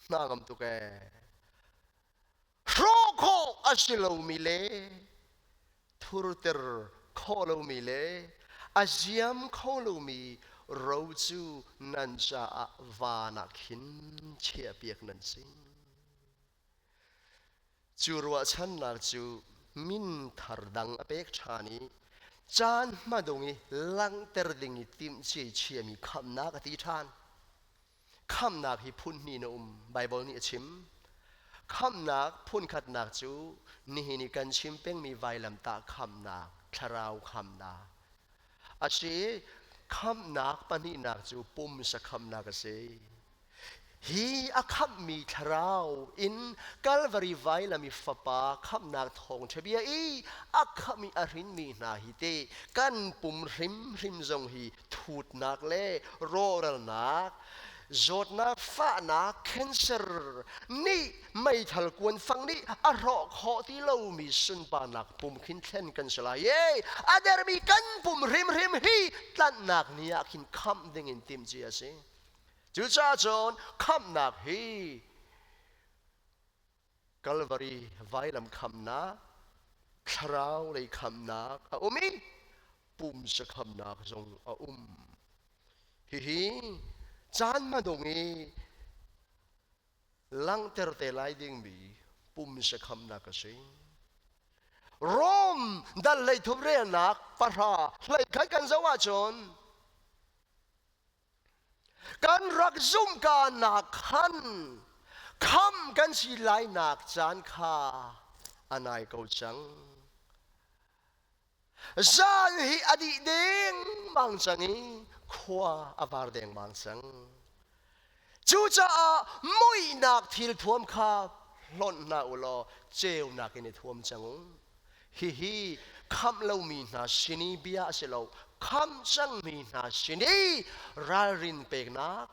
hna ngam tuk ee. Hrawh khawh a si lomi le thurter khawh lomi le a ziam kho lomi ro cu nan caah van ah khin chiahpiak nan si. Cu ruahchannak cu min thar dang a pek ṭhan i caan hmadung i langhter ding i timhcia chiami khamhnak a ti ṭhan. Khamhnak hi phun hnih in a um, Baibal nih a chim. Khamhnak phunkhatnak cu nihin i kan chim pengmi vailamtah khamhnak, thlarau khamhnak a si i khamhnak pahnihnak cu pumsa khamhnak a si. Hi a khamhmi thlarau in Kalvari vailam i Fapa khamhnak thawngṭha bia i a khamh i a hrinmi hna hi te kan pum hrimhrim zong hi thutnak le rawhralnak, zawtnak, fahnak, cancer nih meithal kuanfang nih a hrawh khawh ti lomi sunparnak pum khin thlen kan si lai i a dermi kan pum hrimhrim hi tlanhnak ni ah khin khamh dingin timhcia a si. Cucaah cun khamhnak hi Kalvari vailam khamhnak, thlarau lei khamhnak a um i pumsa khamhnak zong a um. Hihi caan hmadung i langhter te lai dingmi pumsa khamhnak a si. Rom dal 13 relnak 10 hleikhat kan zoh ahcun Kan rak zumhka nak khan kham kan si lainak caan kha a nai ko cang. Zan hi a dih dengmang cang i khua a var dengmang cang. Cucaah muihnak thil thuam kha hlonh hna u law ceunak in i thuam cang u. Hihi khamh lomi hna sin i bia a si lo, khamh cangmi hna sin i ralrin peknak,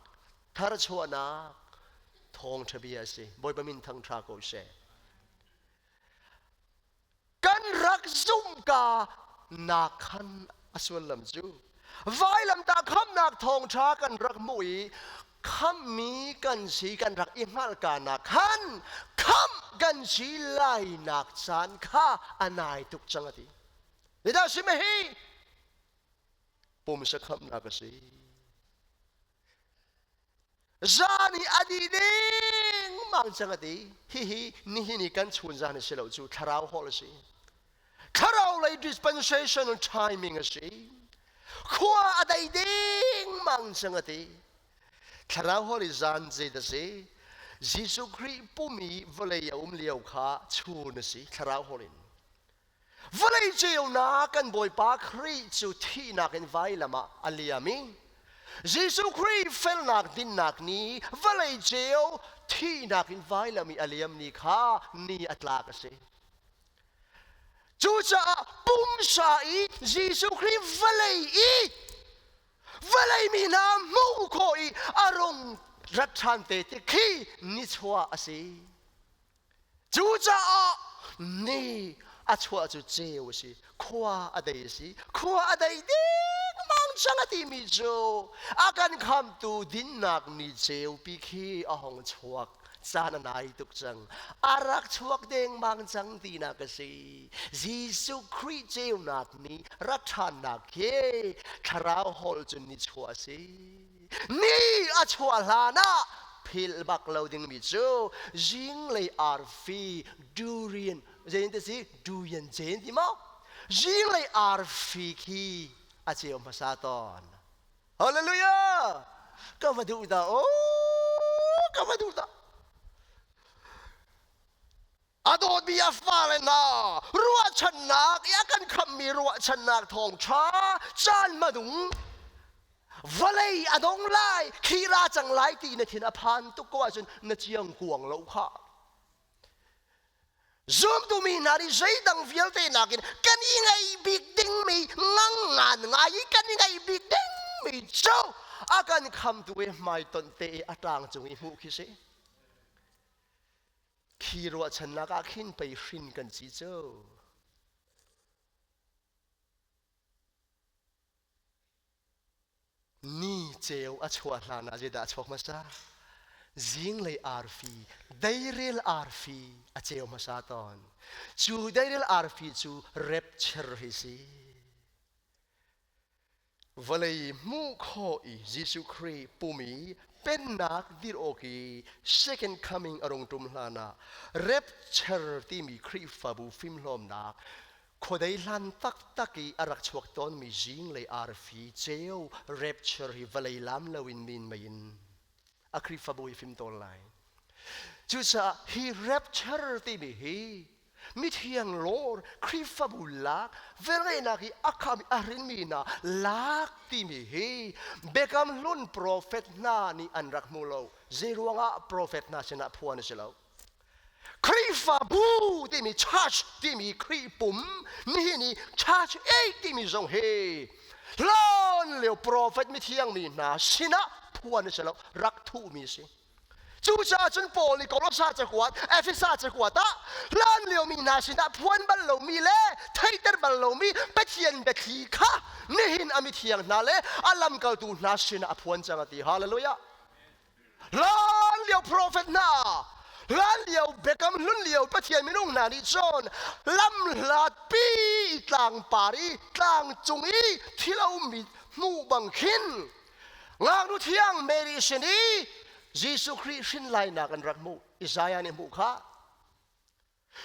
tharchuahnak thawngṭha bia a si. Bawipa min thangṭha ko seh. Kan rak zumhka nak khan a sullam cu vailamtah khamhnak thawngṭha kan rak hmuh i khamhmi kan si kan rak i hngalhka nak khan khamh kan si lainak caan kha a nai tuk cang a ti. Zeidah si hi? Pumsa khamhnak a si. Zan hi a dih ding mang cang a ti. Hihi nihin i kan chun zan a si lo cu thlarau hall a si. Thlarau lei dispensation timing a si. Khua a dei ding mang cang a ti. Thlarau hall i zan zei a si? Jesuh Khrih pum i vawlei a um lio kha chun a si thlarau hall in. Vawlei ceunak kan Bawipa Khrih cu thihnak in vailam ah a liam i Jesuh Khrih felnak dinnak ni vawlei ceu thihnak in vailam i a liam ni kha ni a tlak a si. Cucaah pumsa i Jesuh Khrih vawlei i vawlei mi hna hmuh khawh i a rung rat ṭhan te ti khi nichuah a si. Cucaah ni a chuah cu ceu a si, khua a dei a si. Khua a dei dengmang cang a timi cu a kan khamtu dinnak ni ceupi khi a hong chuak. Caan a nai tuk cang. A rak chuak dengmang cang tinak a si. Jesuh Khrih ceunak ni rat ṭhannak khi thlarau holh cun ni chuah a si. Ni a chuah hlan ah philh bak lo dingmi cu zinglei arfi durian zein te si durian jen ti maw zinglei arfi khi a ceu hmasa tawn. Hallelujah! Ka va duh dah oh ka va duh dah. A dawtmi a fale hna ruahchannak i a kan khamhmi ruahchannak thawngṭha caan hmadung vawlei a dong lai khi ra cang lai ti na thin a phan tuk ko ahcun na ciang kuang lo kha. Zumtu mi hna nih zeidang vialte nakin kan i ngaih bik dingmi ngangngan ngai i kan i ngaih bik dingmi cu a kan khamtu i hmaitonh te i a tlang cung i hmuh khi si. Khi ruahchannak ah khin pei hrin kan si cu. Ni ceu a chuah hlan ah zeidah a chuak hmasa? Zinglei arfi, deirel arfi a ceu hmasa tawn. Cu deirel arfi cu rapture hi si. Vawlei hmuh khawh i Jesuh Khrih pum i pennak dirh awk i second coming a rung ṭum hlanah rapture timi Khrihfabu fimhlawmnak khuadei hlan taktak i a rak chuak tawnmi zinglei arfi ceu rapture hi vawlei lam loin minmei in a Khrihfabu hi fimtawl lai. Cucaah hi rapture timi hi mithiang lawr Khrihfabu lak velngeihnak i a kham a hrinmi hna lak timi hi Biakam Hlun profet hna nih an rak hmu lo. Zeiruangah profet hna sinah phuan a si lo. Khrihfabu timi church timi Khrih pum nihin i church ei timi zong hi hlan lio profet mithiang mi hna sinah phuan a si lo, rak thuhmi a si. Cucaah cun Paul nih Kolosa cakuat, Efesa cakuat ah hlan liomi hna sinah phuan bal lomi le theihter bal lomi Pathian biathli kha nihin a mithiang hna le a lamkaltu hna sinah a phuan cang a ti. Hallelujah. Hlan lio profet hna, hlan lio biakam hlun lio Pathian minung hna nih cun lamhlatpi tlangpar i tlang cung i thil a ummi hmuh bang khin Ngaknu thiang Mary sin i Jesuh Khrih hrin lainak an rak hmuh. Isaiah nih hmuh kha.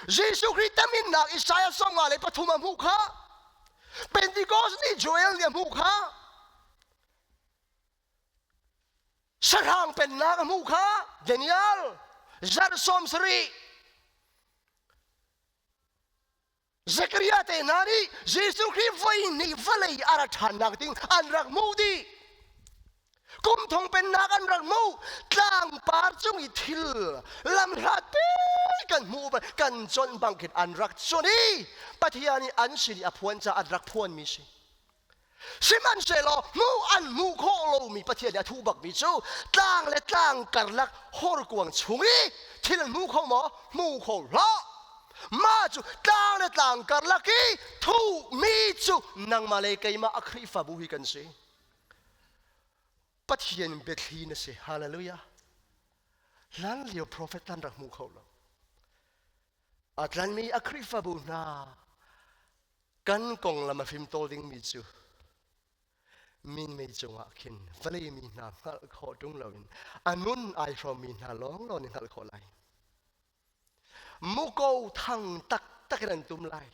Jesuh Khrih teminnak Isaiah 53 a hmuh kha. Pentecost nih Joel nih a hmuh kha. Sahrang pennak a hmuh kha. Daniel zarh 70. Zekaria te hna nih Jesuh Khrih voi hnih vawlei a ra ṭhannak ding an rak hmuh dih. Kum thong pennak an rak hmuh. Tlangpar cung i thil lamhlat pi kan hmuh kan conh bang khin an rak conh i Pathian nih an sin i a phuan caah an rak phuanmi si. Sihmanhsehlaw hmuh an hmuh khawh lomi Pathian nih a thuh bakmi cu tlang le tlang karlak horkuang chung i thil an hmu kho maw? Hmu kho hlah. Mah cu tlang le tlang karlak i thuhmi cu nangmah le keimah a Khrihfabu hi kan si. Pathian biathli na si. Hallelujah. Hlan lio prophet an rak hmu kho lo. A tlanmi a Khrihfabu hna Kan konglam a fimtawl dingmi cu minmei cungah khin vawlei mi hna hngalh khawh ṭung loin a nun ai hrawmmi hna lawnglawng nih hngalh khawh lai. Muko thang taktak in an tum lai.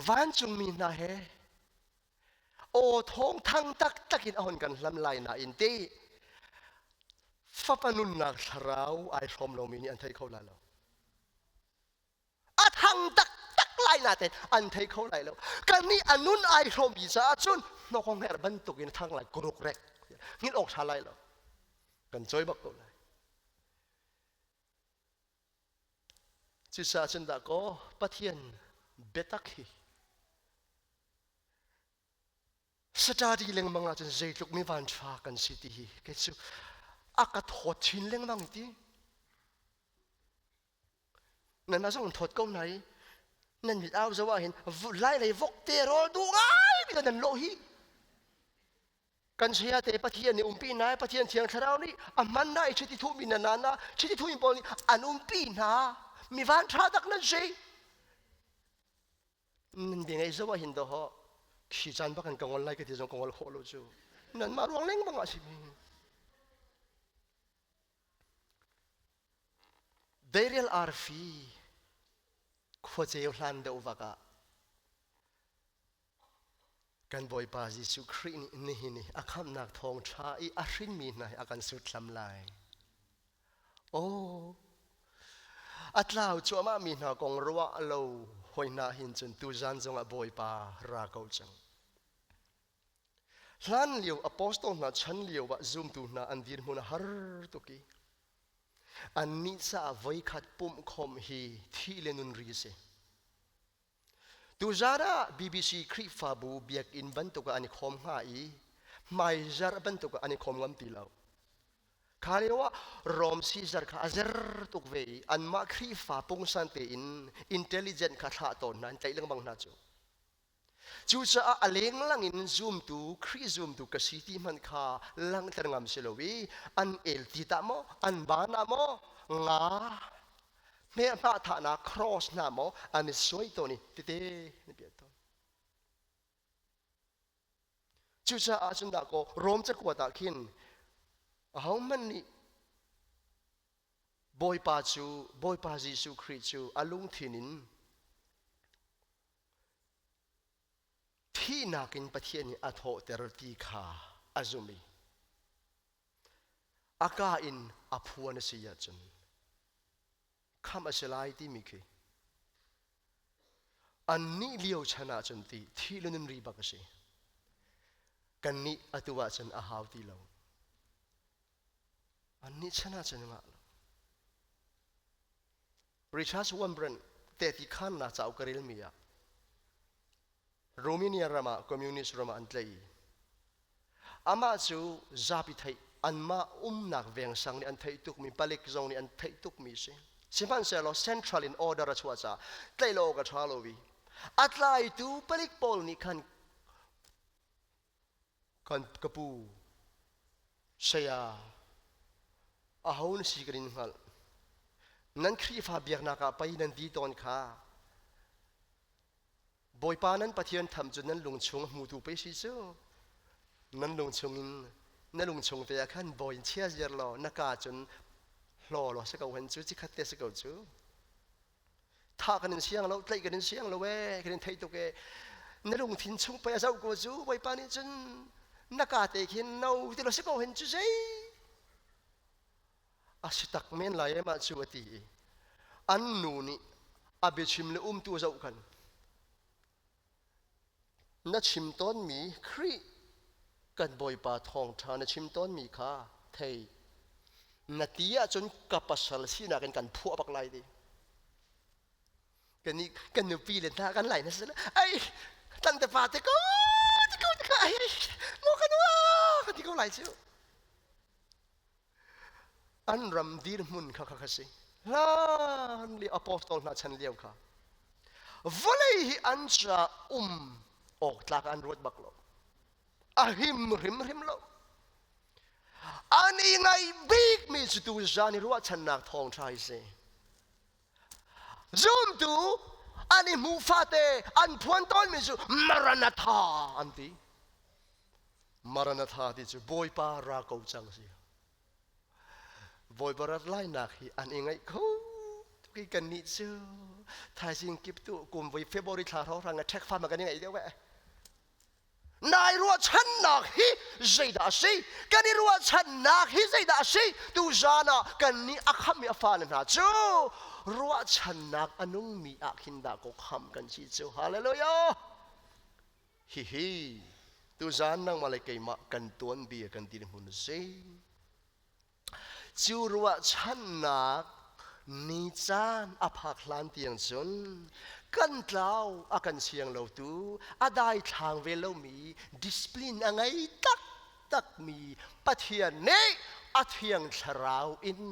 Vancungmi hna he aw thawng thang taktak in a hon kan hlam lai nain ti fapa nunnak thlarau ai hrawm lomi nih an thei kho lai lo. A thang taktak lai. lai na ten an thei kho lai lo. Kan nih a nun ai hrawmmi caah cun hnokong her bantukin thang lai kuruk rek. Ngil awk tha lai lo. Kan choi bak ko lai. Cucaah cun dah kaw Pathian biatak hi study lengmang ahcun zeitluk mi vanṭha kan si ti hi kei cu a ka thawt chin lengmang ti. Nan a zong thawt ko na i nan mit au zo ah hin lai lei vok te rawl duh ngai mi nan lawh hi. Kan saya te Pathian nih umpi hna Pathian Thiang Thlarau nih a hman na i chiti thuhmi na na na chiti thuhmi pawl nih an umpi hna. Mi van ṭha tak nan si. Nan bia ngaih zoh ah hin dawh khi caan bak in ka ngol lai ka ti zong ka ngol khawh lo cu. Nanmah ruang lengmang ah si mi. Deirial arfi khuaceu hlan deuh vak ah Kan Bawipa Jesuh Khrih nih nihin i a khamhnak thawngṭha i a hrinmi hna hi a kan sutlam lai. Aw, a tlau cuahmahmi hna kong ruah lo hoi hna hin cun tuzan zongah Bawipa ra ko cang. Hlan lio apostol hna chan lio ah zumtu hna an dirhmun a har tuk i annih caah voikhat pumh khawmh hi thih le nun ri a si. Tuzaan ah BBC Khrihfabu biakinn bantuk ah an i khawm hnga i hmaizarh bantuk ah an i khawm ngam ti lo. Kha lio ah Rom Caesar kha a zer tuk ve i anmah Khrihfa pungsan tein intelligent kha thlah tawn hna, an tlaih lengmang hna cu. Cucaah a lenglang in zumtu, Khrih zumtu ka si ti hmanh kha langhter ngam si lo i an el ti tah maw, an ban ah maw, nga hmelhmah thahnak cross hna maw an i suai tawn i tete an piah tawn. Cucaah cun dah kaw Rom cakuat ah khin ahohmanh nih Bawipa cu Bawipa Jesuh Khrih cu a lungthin in thihnak in Pathian nih a thawhter ti kha a zum i a ka in a phuan a si ahcun khamh a si lai timi khi annih lio chan ahcun ti thi le nun ri bak a si. Kannih atu ahcun a hau ti lo. Annih chan ahcun ngah lo. Richard Wurmbrand tehti khannak cauk ka relmi ah Romania ram ah communist ram ah an tlaih i amah cu zapi theih anmah umnak vengsang nih an theih tukmi palik zong nih an theih tukmi si. Sihmanhsehlaw central in order a chuah caah tlaih lo awk a ṭha lo i a tlaitu palik pawl nih khan kan ka pu saya aho na si kan in hngalh nan Khrihfa biaknak ah pei nan ti tawn kha Bawipa nan Pathian tham cu nan lungchung hmutu pei si cu. Nan lungchung in na lungchung te ah khan bawi in chia ziar law na ka cun hlaw law si ko hen cu cikhat te si ko cu. Thah kan in siang lo, tlaih kan in siang lo ee, kan in theih tuk ee. Na lungthin chung pei a zoh ko cu Bawipa nih cun na ka te khin no ti lo si ko hen cu zei. A si tak men lai ee mah cu a ti i an nu nih a biachim le umtu a zoh khan na chim tawnmi Khrih kan Bawipa thawngṭha na chim tawnmi kha thei na ti ahcun ka pasal sinak in kan phuah bak lai ti kan nih kan nupi le hna kan lai na si ai tante pa te ko ti ko ti ko ai mo ka nua ka ti ko lai cu An ram dirhmun kha kha si. Hlan li apostol hna chan lio kha. Vawlei hi an ca um awk tlak an ruat bak lo. A him hrimhrim lo. An i ngaih bikmi cu tu zan i ruahchannak thawngṭha hi si. Zumtu an i hmuh fate an phuan tawnmi cu Maranatha an ti. Maranatha ti cu Bawipa ra ko cang si. Bawipa rat lainak hi an i ngaih kho tuk i kannih cu thaizing kip tu kum voi February thla hrawnghrang a ṭhek fam kan i ngaih deuh eh. Nai ruahchannak hi zeidah a si? Kan i ruahchannak hi zeidah a si? Tuzan ah kannih a khammi a fale hna cu Ruahchannak a nungmi ah khin dah kaw khamh kan si cu. Hallelujah! Hihi tuzan nangmah le keimah kan tuanbia kan dirhmun a si. Cu ruahchannak ni caan a phak hlan tiang cun kan tlau a kan siang lotu a daithlang ve lomi discipline a ngei taktakmi Pathian nih a thiang thlarau in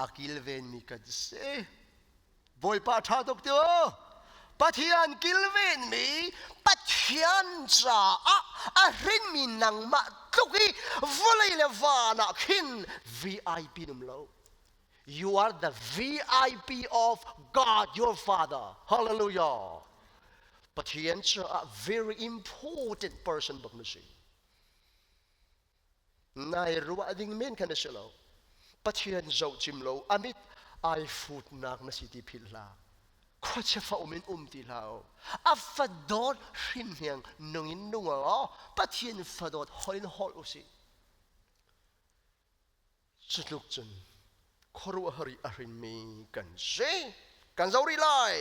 a kilvenmi kan si. Bawipa ṭha tuk ti u. Pathian kilvenmi Pathian caah a hrinmi nangmah tluk i vawlei le van ah khin VIP um lo. You are the VIP of God your Father. Hallelujah. Pathian caah very important person bak na si. Nai ruah ding men khan a si lo. Pathian zoh cim lo a mit ai futnak na si ti philh hlah. Khuachia fa um in um ti hlah u. A fadawt hrinhniang nung in nung aw Pathian fadawt holh in holh u sih. Cutluk cun khuaruahhar i a hrinmi kan si. Kan zo rih lai.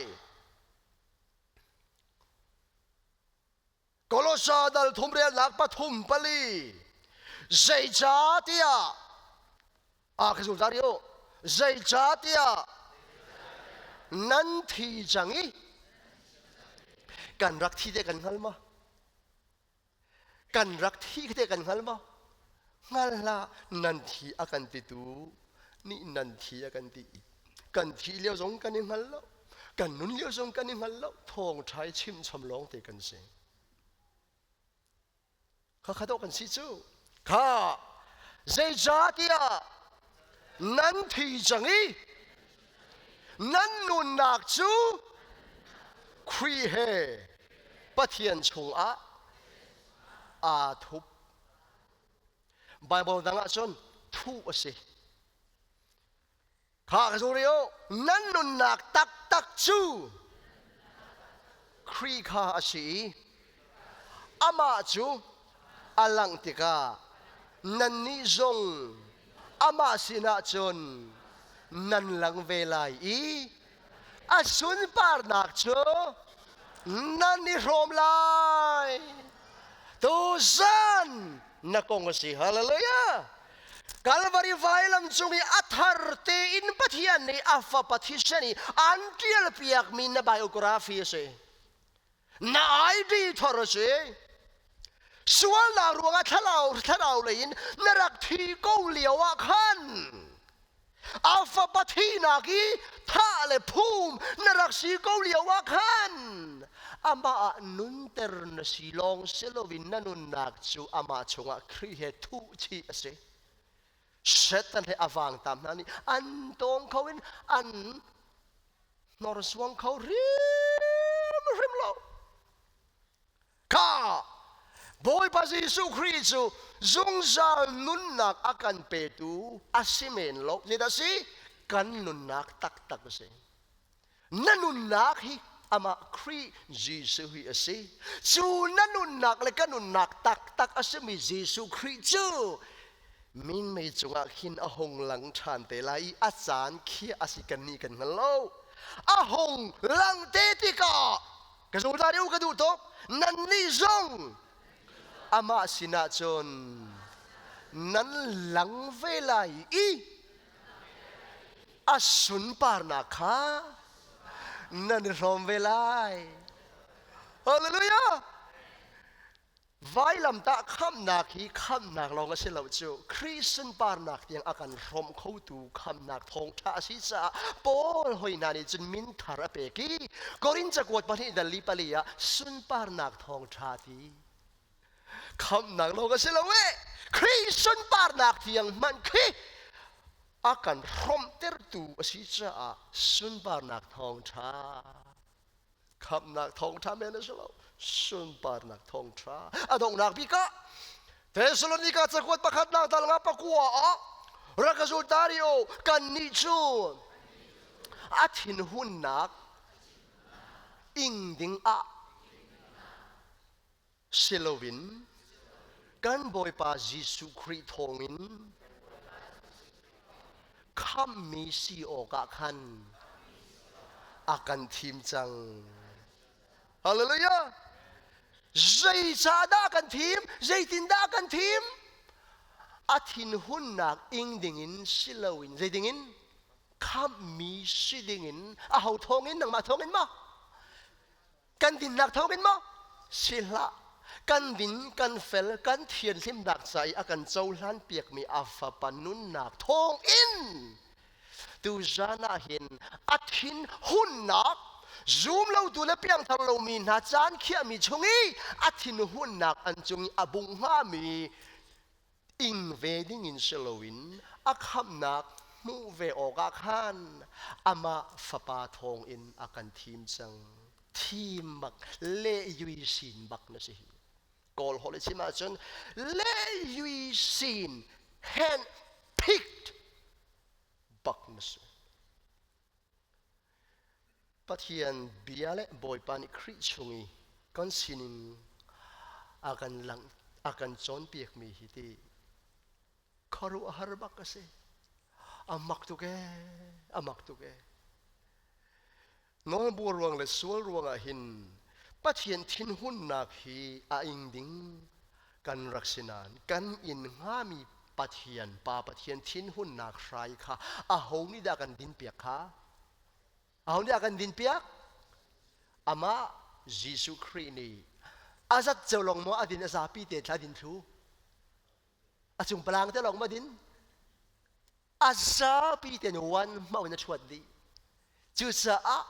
Kolosa dal thum relnak pathum pali zeicahtiah a ka zungzal rih u zeicahtiah nan thi cang i kan rak thi te kan hngal maw kan rak thi te kan hngal maw hngal hlah nan thi a kan titu nih nan thi a kan ti kan thi lio zong kan i hngal lo kan nun lio zong kan i hngal lo thawngṭha i chimchom lawng te kan si kha kha dawh kan si cu kha zeicahtiah nan thi cang i nan nunnak cu Khrih he Pathian chungah aa thup Bible dang ah cun thuh a si Kha ka zung rih u, nan nunnak taktak cu Khrih kha a si i amah cu a langh tikah nannih zong amah sinah cun nan lang ve lai i a sunparnak cu nan i hrawm lai. Tuzan na kong a si. Hallelujah! Kalvari vailam cung i a thar tein Pathian nih a fapa thisen i an ṭialpiakmi na biography a si. Na ID thar a si. Sualnak ruangah thlarau thlarau lei in na rak thi ko lio ah khan a fapa thihnak i thah le phum na rak si ko lio ah khan amah ah nunter na si lawng si loin na nunnak cu amah chungah Khrih he thuh chih a si. Satan he a vangtam hna nih an tawng kho in an hnorsuang kho hrimhrim lo. Kha Bawipa Jesuh Khrih cu zungzal nunnak a kan petu a si men lo. Zeidah si? Kan nunnak taktak a si. Na nunnak hi amah Khrih Jesuh hi a si. Cu na nunnak le ka nunnak taktak a simi Jesuh Khrih cu minmei cungah khin a hung lang ṭhan te lai i a caan khi a si kan nih kan hngal lo. A hung lang te tikah ka zungzal u ka duh tuk nannih zong amah sinah cun nan lang ve lai i a sunparnak kha nan i hrawm ve lai hallelujah Vailamtah khamhnak hi khamhnak lawng a si lo cu Khrih sunparnak tiang a kan hrawmh khotu khamhnak thawngṭha a si caah Paul hoi hna nih cun min thar a pek i Korin cakuat pahnih dal li pali ah sunparnak thawngṭha ti khamhnak lawng a si lo e Khrih sunparnak tiang hmanh khi a kan hrawmhtertu a si caah sunparnak thawngṭha khamhnak thawngṭha men a si lo sunparnak thawngṭha a donghnak bik ah Thessalonika cakuat pakhatnak dal nga pakua ah rak ka zul tario kannih cu a thinhunnak ing ding ah si loin kan Bawipa Jesuh Khrih thawngin khamhmi si awkah khan. A kan thim cang. Hallelujah! Zeicahdah kan thim? Zeitindah kan thim? A thinhunnak ing dingin si loin zei dingin? Khamhmi si dingin aho thawngin nangmah thawngin maw? Kan dinnak thawngin maw? Si hlah. Kan din, kan fel, kan thianhlimnak ca i a kan cohlan piakmi a fapa nunnak thawngin tuzan ah hin a thinhunnak zum lotu le piangthar lomi hna caan khiahmi chung i a thinhunnak an cung i a bung hngami ing ve dingin si loin a khamhnak hmuh ve awkah khan amah fapa thawngin a kan thim cang. Thim bak le yui sin bak na si hi. Kawl holh i chim ahcun le yui sin hand picked bak na si. Pathian bia le Bawipa nih Khrih chung i kan sining a kan langh a kan cawnpiakmi hi ti khuaruahhar bak a si. A mak tuk ee, a mak tuk ee. Nawlbuar ruang le sual ruangah hin Pathian thinhunnak hi a ing ding kan rak si nain kan in hngami Pathian Pa Pathian thinhunnak hrai kha aho nih dah kan dinpiak kha? Aho nih a kan dinpiak? Amah Jesuh Khrih nih a zat ceu lawng maw a din a zapi te thla din thlu? A cung palang te lawng maw din? A zapi te wan hmau in a ṭhuat dih. Cucaah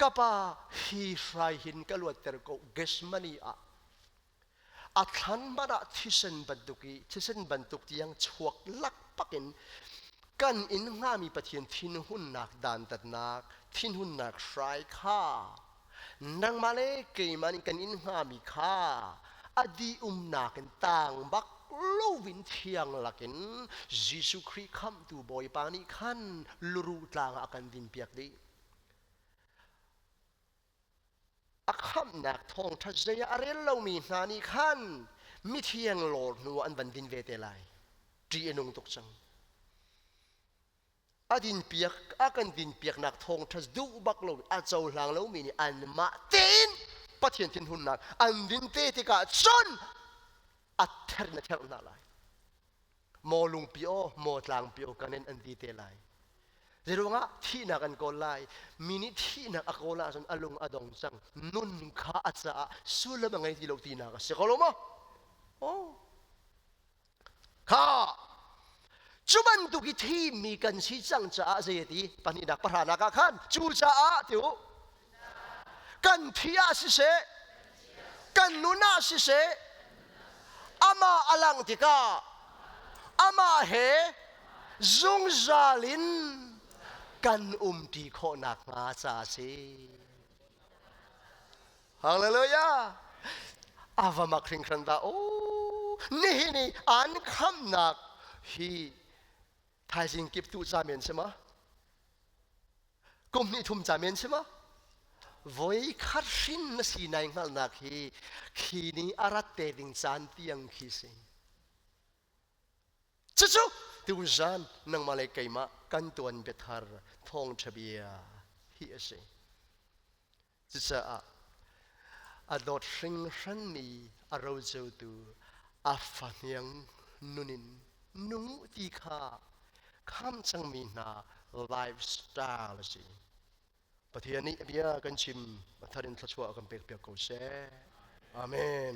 ka pa hi hrai hin ka luatter ko Gethsemane ah a thlan hmanh ah thisen bantuk i thisen bantuk tiang chuak lakpak in kan in hngami Pathian thinhunnak dantatnak thinhunnak hrai kha nangmah le keimah nih kan in hngami kha a dih umnak in tang bak loin thiang lakin Jesuh Khrih khamhtu Bawipa nih khan luruh tlang ah a kan dinpiak dih. A khamhnak thawngṭha zei ah a rel lomi hna nih khan mithiang lawr hnu an van din ve te lai. Ṭih a nung tuk cang. A dinpiak a kan dinpiaknak thawngṭha duh bak lo a cohlang lomi nih anmah tein Pathian thinhunnak an din te tikah cun a ther in a therh hna lai. Maw lungpi aw, maw tlangpi aw kan in an ti te lai. Zeiruangah thihnak an kawl lai? Mi nih thihnak a kawl ahcun a lung a dong cang. Nun kha a caah sullam a ngei ti lo tinak a si ko lo maw? Oh. Kha cu bantuk i thimmi kan si cang caah zei a ti? Pahnihnak pahranak ah khan cucaah ti u kan thi ah siseh kan nun ah siseh amah a lang tikah amah he zungzal in kan umṭi khawh nakhnga ca a si. Hallelujah! A va mak hringhran dah. Oh, nihin i an khamnak hi thaizing kip tu ca men si ma? Kum hnih thum ca men si ma? Voi khat hrin na si nai hngalhnak hi khi ni a rat te ding caan tiang khi si. Cucu tuzan nangmah le keimah kan tuan biathar thawngṭha bia hi a si. Cucaah a dawt hringhranmi a rocotu a fahniang nun in nung u ti kha kham cangmi hna lifestyle a si. Pathian nih a bia kan chim a thar in thluachuah kan pekpiak ko seh. Amen.